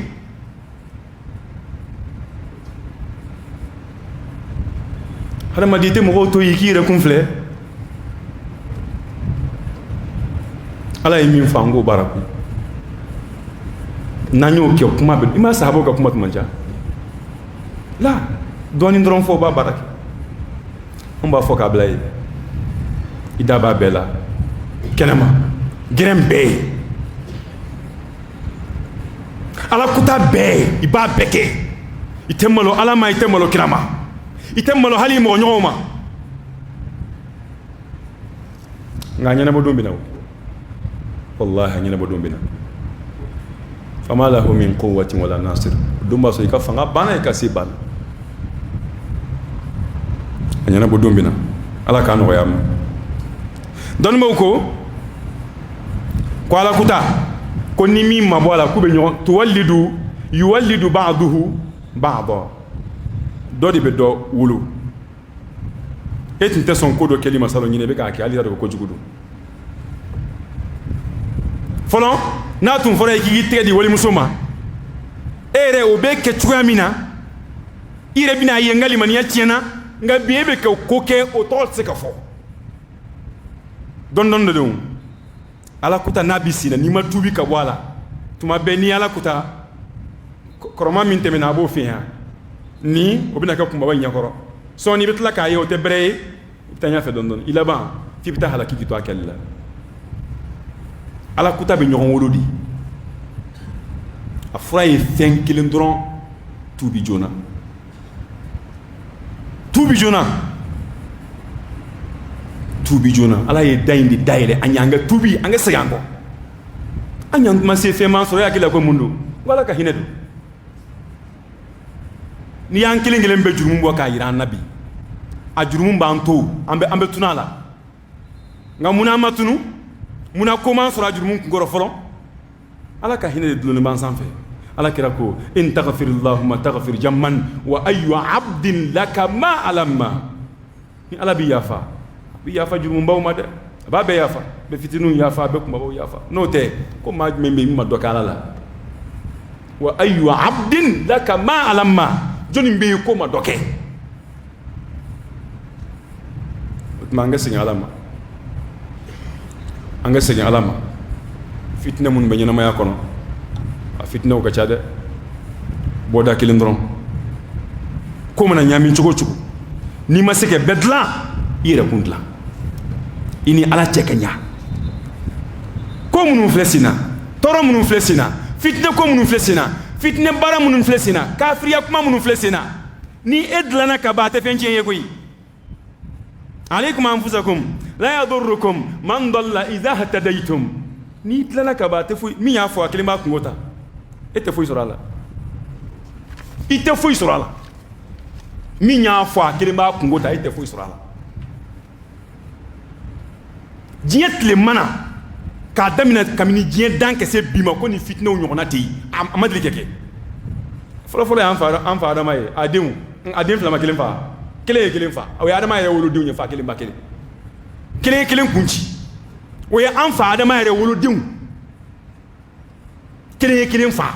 Hadamaden, tɛ mɔgɔw to yen k'i yɛrɛ kun filɛ. Ala ye min fɔ, an k'o baara kun. N'an y'o kɛ, kuma bɛ i ma sahabaw ka kuma tun man ca la, dɔɔnin dɔrɔn fɔ, o b'a baara kɛ. An b'a fɔ k'a bila yen, i da b'a bɛɛ la kɛnɛma, gɛrɛn bɛɛ ye, ala kuta bɛɛ, i b'a bɛɛ kɛ. I tɛ malo Ala ma, i tɛ malo kira ma, i tɛ malo hali mɔgɔ ɲɔgɔnw ma. Nka ɲɛnabɔ don bɛ na o, wallahi, a ɲɛnabɔ don bɛ na. Fama lahu min quwwatin wala nasir. Don b'a sɔrɔ i ka fanga banna, i ka se banna. A ɲɛnabɔ don bɛ na. Ala k'a nɔgɔya ma. Dɔnnibaw ko ala kuta ko ni min ma bɔ a la, k'u bɛ ɲɔgɔn tuwallidu yuwallidu ba'duhu ba'da. Dɔ de bɛ dɔ wolo. E tun tɛ sɔn ko dɔ kɛli ma salon, ɲinɛ i bɛ k'a kɛ, hali i t'a dɔn ko kojugu don. Fɔlɔ, n'a tun fɔra i k'i tɛgɛ di walimuso ma, e yɛrɛ o bɛ kɛ cogoya min na, i yɛrɛ bɛna ye n ka limaniya tiɲɛna. Nka bi, e bɛ ka ko kɛ, o tɔgɔ tɛ se ka fɔ. Dɔɔni dɔɔni de don. Ala kuta n'a bɛ sen na, n'i ma tuubi ka bɔ a la, tuma bɛɛ n'i ala kuta kɔrɔma min tɛmɛna, a b'o f'i ɲɛna, ni o bɛna kɛ kunbaba ɲɛkɔrɔ. Sɔɔni i bɛ tila k'a ye o tɛ bɛrɛ ye, i bɛ taa ɲɛfɛ dɔɔni dɔɔni, i laban f'i bɛ taa halaki k'i to a kɛli la. Ala kuta bɛ ɲɔgɔn wolo de. A fura ye fɛn kelen dɔrɔn: tuubi joona, tuubi joona, tuubi joona. Ala ye da in de dayɛlɛ an ye, an ka tuubi, an ka segin an kɔ. An ɲan tuma se, fɛn m'an sɔrɔ, e hakili la ko mun don? Ko Ala ka hinɛ don. N'i y'an kelen kelen bɛɛ jurumu bɔ k'a jira an na bi, a jurumu b'an to, an bɛ tunu a la. Nka munna an ma tunu? Munna ko m'an sɔrɔ a jurumu kunkɔrɔ fɔlɔ? Ala ka hinɛ de dulonnen b'an sanfɛ. Ala kira ko: in taghfir allahumma taghfir jamman wa ayyu abdin laka ma alamma. Ni Ala bɛ yafa, a bɛ yafa jurumubaw ma dɛ, a b'a bɛɛ yafa, a bɛ fitininw yafa, a bɛ kunbabaw yafa. N'o tɛ, ko maa jumɛn bɛ yen min ma dɔ kɛ Ala la? Wa ayyu abdin laka ma alamma. Jɔnni bɛ yen ko ma dɔ kɛ? O tuma, an ka segin Ala ma, an ka segin Ala ma. Fitinɛ minnu bɛ ɲɛnamaya kɔnɔ, a fitinɛw ka ca dɛ. Bɔda kelen dɔrɔn, ko mana ɲami cogo cogo, n'i ma se ka bɛɛ dilan, i yɛrɛ kun dilan, i ni Ala cɛ ka ɲa. Ko minnu filɛ sen na, tɔɔrɔ minnu filɛ sen na, fitinɛ ko minnu filɛ sen na, fitinɛ baara minnu filɛ sen na, kafiriya kuma minnu filɛ sen na, ni e dilanna ka ban, a tɛ fɛn tiɲɛ ye koyi. Alaykum anfusakum la yadurrukum man dalla idha ihtadaytum. N'i tilala ka ban, a tɛ foyi. Min y'a fɔ, a kelen b'a kungo ta, e tɛ foyi sɔrɔ a la, i tɛ foyi sɔrɔ a la. Min y'a fɔ, a kelen b'a kungo ta, e tɛ foyi sɔrɔ a la. Diɲɛ tile mana k'a daminɛ kabini diɲɛ dan ka se bi ma, ko ni fitinɛw ɲɔgɔnna tɛ yen, a ma deli ka kɛ. Fɔlɔfɔlɔ ye an fa Adama ye, a denw, a den fila ma kelen fa, kelen ye kelen fa. O ye Adama yɛrɛ wolodenw ye, fa kelen ba kelen, kelen ye kelen kun ci. O ye an fa Adama yɛrɛ wolodenw, kelen ye kelen fa,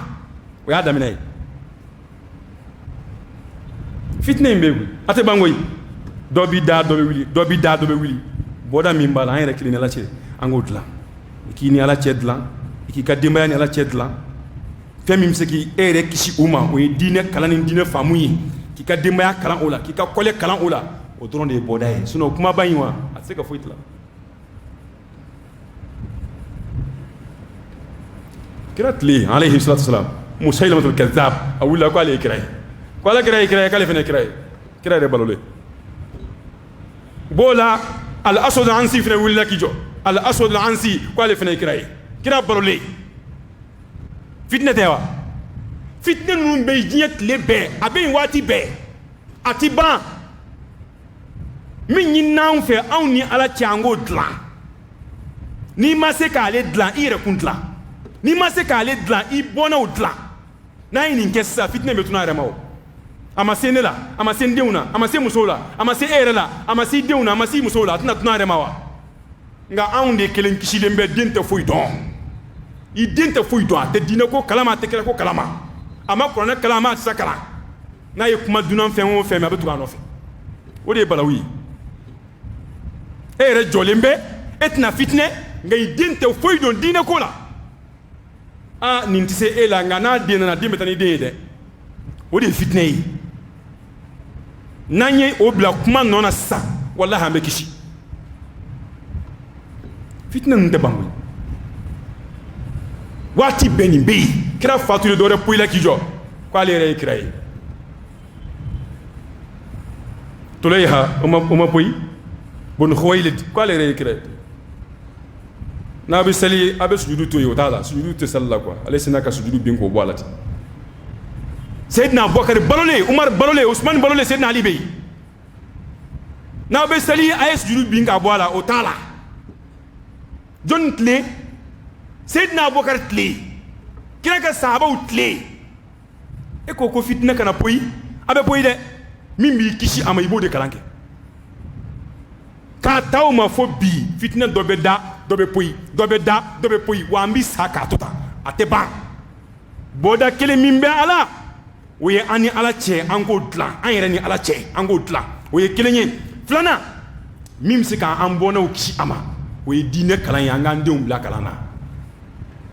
o y'a daminɛ ye. Fitinɛ in bɛ yen, a tɛ ban koyi. Dɔ b'i da, dɔ bɛ wuli, dɔ b'i da, dɔ bɛ wuli. Bɔda min b'a la, an yɛrɛ kelen ni Ala cɛ, an k'o dilan. I k'i ni Ala cɛ dilan, i k'i ka denbaya ni Ala cɛ dilan. Fɛn min bɛ se k'i e yɛrɛ kisi o ma, o ye diinɛ kalan ni diinɛ faamu ye. K'i ka denbaya kalan o la, k'i ka kɔlɛ kalan o la, o dɔrɔn de ye bɔda ye. Sinon kumaba in wa, a tɛ se ka foyi dilan. Kira tile, alayhi salatu wasalam, Musaylimatul Kazzab a wulila ko ale ye kira ye, ko Ala kira ye kira ye, k'ale fana ye kira ye, kira yɛrɛ balolen b'o la. Al Aswad Ansi fana wulila k'i jɔ, Al Aswad Ansi ko ale fana ye kira ye, kira balolen. Fitinɛ tɛ wa? Fitinɛ ninnu bɛ diɲɛ tile bɛɛ, a bɛ yen waati bɛɛ, a ti ban. Min ɲin'anw fɛ, anw ni Ala cɛ, an k'o dilan. N'i ma se k'ale dilan, i yɛrɛ kun dilan. N'i ma se k'ale dilan, i bɔnnaw dilan. N'a ye nin kɛ sisan, fitinɛ bɛ tunu a yɛrɛ ma. O a ma se ne la, a ma se n denw na, a ma se musow la, a ma se e yɛrɛ la, a ma se i denw na, a ma se i musow la, a tɛna tunu a yɛrɛ ma wa? Nka anw de kelen kisilen bɛ. Den tɛ foyi dɔn, i den tɛ foyi dɔn, a tɛ diinɛ ko kalama, a tɛ kira ko kalama, a ma kuranɛ kalan, a ma hadisa kalan. N'a ye kuma dunan fɛn o fɛn mɛn, a bɛ tugu a nɔfɛ. O de ye balawu ye. E yɛrɛ jɔlen bɛ, e tɛna fitinɛ, nka i den tɛ foyi dɔn diinɛ ko la. Aa, nin tɛ se e la, nka n'a den nana, den bɛ taa ni den ye dɛ. O de ye fitinɛ ye. N'an ye o bila kuma nɔ na sisan, walahi, an bɛ kisi. Fitinɛ ninnu tɛ ban koyi, waati bɛɛ nin bɛ yen. Kira fatulen, dɔ wɛrɛ poyila k'i jɔ k'ale yɛrɛ ye kira ye. Tuleha o ma poyi, bun Khuwaylid k'ale yɛrɛ ye kira ye. N'a bɛ seli, a bɛ sujudu to yen, o t'a la, sujudu tɛ sali la quoi. Ale sinna ka sujudu bin k'o bɔ a la ten. Seydina Abubakar balolen, Umar balolen, Usman balolen, Seydina Ali bɛ yen. N'a bɛ seli, a ye sujudu bin k'a bɔ a la, o t'a la. Jɔnni tile? Seydina Abubakar tile, kira ka sahabaw tile. E ko ko fitinɛ kana poyi, a bɛ poyi dɛ. Min b'i kisi a ma, i b'o de kalan kɛ. K'a ta o ma fo bi, fitinɛ dɔ bɛ da, dɔ bɛ poyi, dɔ bɛ da, dɔ bɛ poyi, wa an bɛ sa k'a to tan, a tɛ ban. Bɔda kelen min bɛ ala, o ye an ni Ala cɛ, an k'o dilan. An yɛrɛ ni Ala cɛ, an k'o dilan, o ye kelen ye. Filanan min bɛ se k'an bɔnnaw kisi a ma, o ye diinɛ kalan ye. An k'an denw bila kalan na.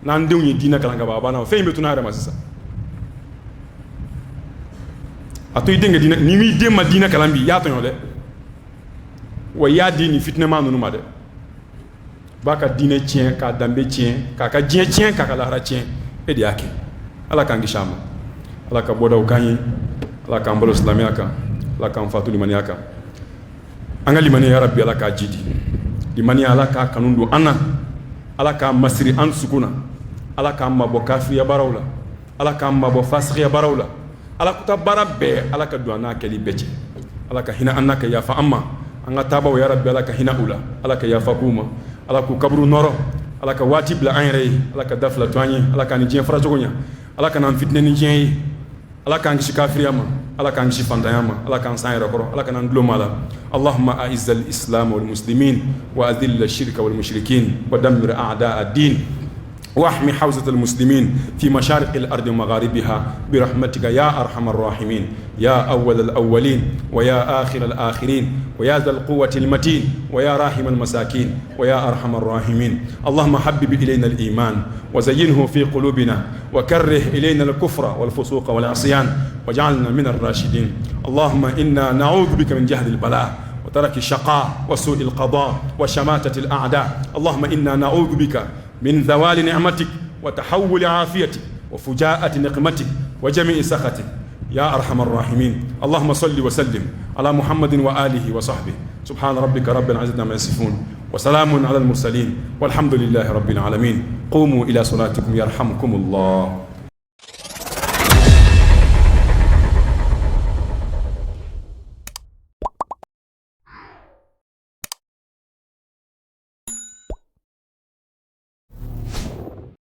N'an denw ye diinɛ kalan ka ban, a banna, fɛn in bɛ tunun a yɛrɛ ma sisan. A to i den ka diinɛ. N'i m'i den ma diinɛ kalan bi, i y'a tɔɲɔ dɛ, wa i y'a di nin fitinɛma ninnu ma dɛ. B'a ka diinɛ tiɲɛ, k'a danbe tiɲɛ, k'a ka diɲɛ tiɲɛ, k'a ka lahara tiɲɛ. E de y'a kɛ. Ala k'an kisi a ma. Ala ka bɔdaw k'an ye. Ala k'an balo silamɛya kan. Ala k'an fatu limaniya kan. An ka limaniya, ya Rabbi, Ala k'a jidi limaniya. Ala k'a kanu don an na. Ala k'a masiri an dusukun na. Ala k'an mabɔ kafiriya baaraw la. Ala k'an mabɔ fasikiya baaraw la. Ala kuta baara bɛɛ, Ala ka don an n'a kɛli bɛɛ cɛ. Ala ka hinɛ an na, ka yafa an ma. An ka taabaw, ya Rabbi, Ala ka hinɛ u la. Ala ka yafa k'u ma. Ala k'u kaburu nɔrɔ. Ala ka waati bila an yɛrɛ ye. Ala ka da fila to an ye. Ala k'an ni diɲɛ fara cogo ɲɛ. Ala ka n'an fitinɛ ni diɲɛ ye. Ala k'an kisi kafiriya ma. Ala k'an kisi fantanya ma. Ala k'an san yɛrɛ kɔrɔ. Ala kana an dulon maa la. Allahumma a'izz al-islam wal muslimin wa adhill ash-shirka wal mushrikin wa dammir a'da ad-din واحمي حوزة المسلمين في مشارق الأرض ومغاربها برحمتك يا أرحم الراحمين، يا أول الأولين ويا آخر الآخرين ويا ذا القوة المتين ويا راحم المساكين ويا أرحم الراحمين. اللهم حبب إلينا الإيمان وزينه في قلوبنا وكره إلينا الكفر والفسوق والعصيان واجعلنا من الراشدين. اللهم إنا نعوذ بك من جهد البلاء وترك الشقاء وسوء القضاء وشماتة الأعداء. اللهم إنا نعوذ بك من زوال نعمتك وتحول عافيتك وفجاءة نقمتك وجميع سخطك. يا أرحم الراحمين. اللهم صل وسلم على محمد وآله وصحبه. سبحان ربك رب العزة عما يصفون، وسلام على المرسلين، والحمد لله رب العالمين. قوموا إلى صلاتكم يرحمكم الله.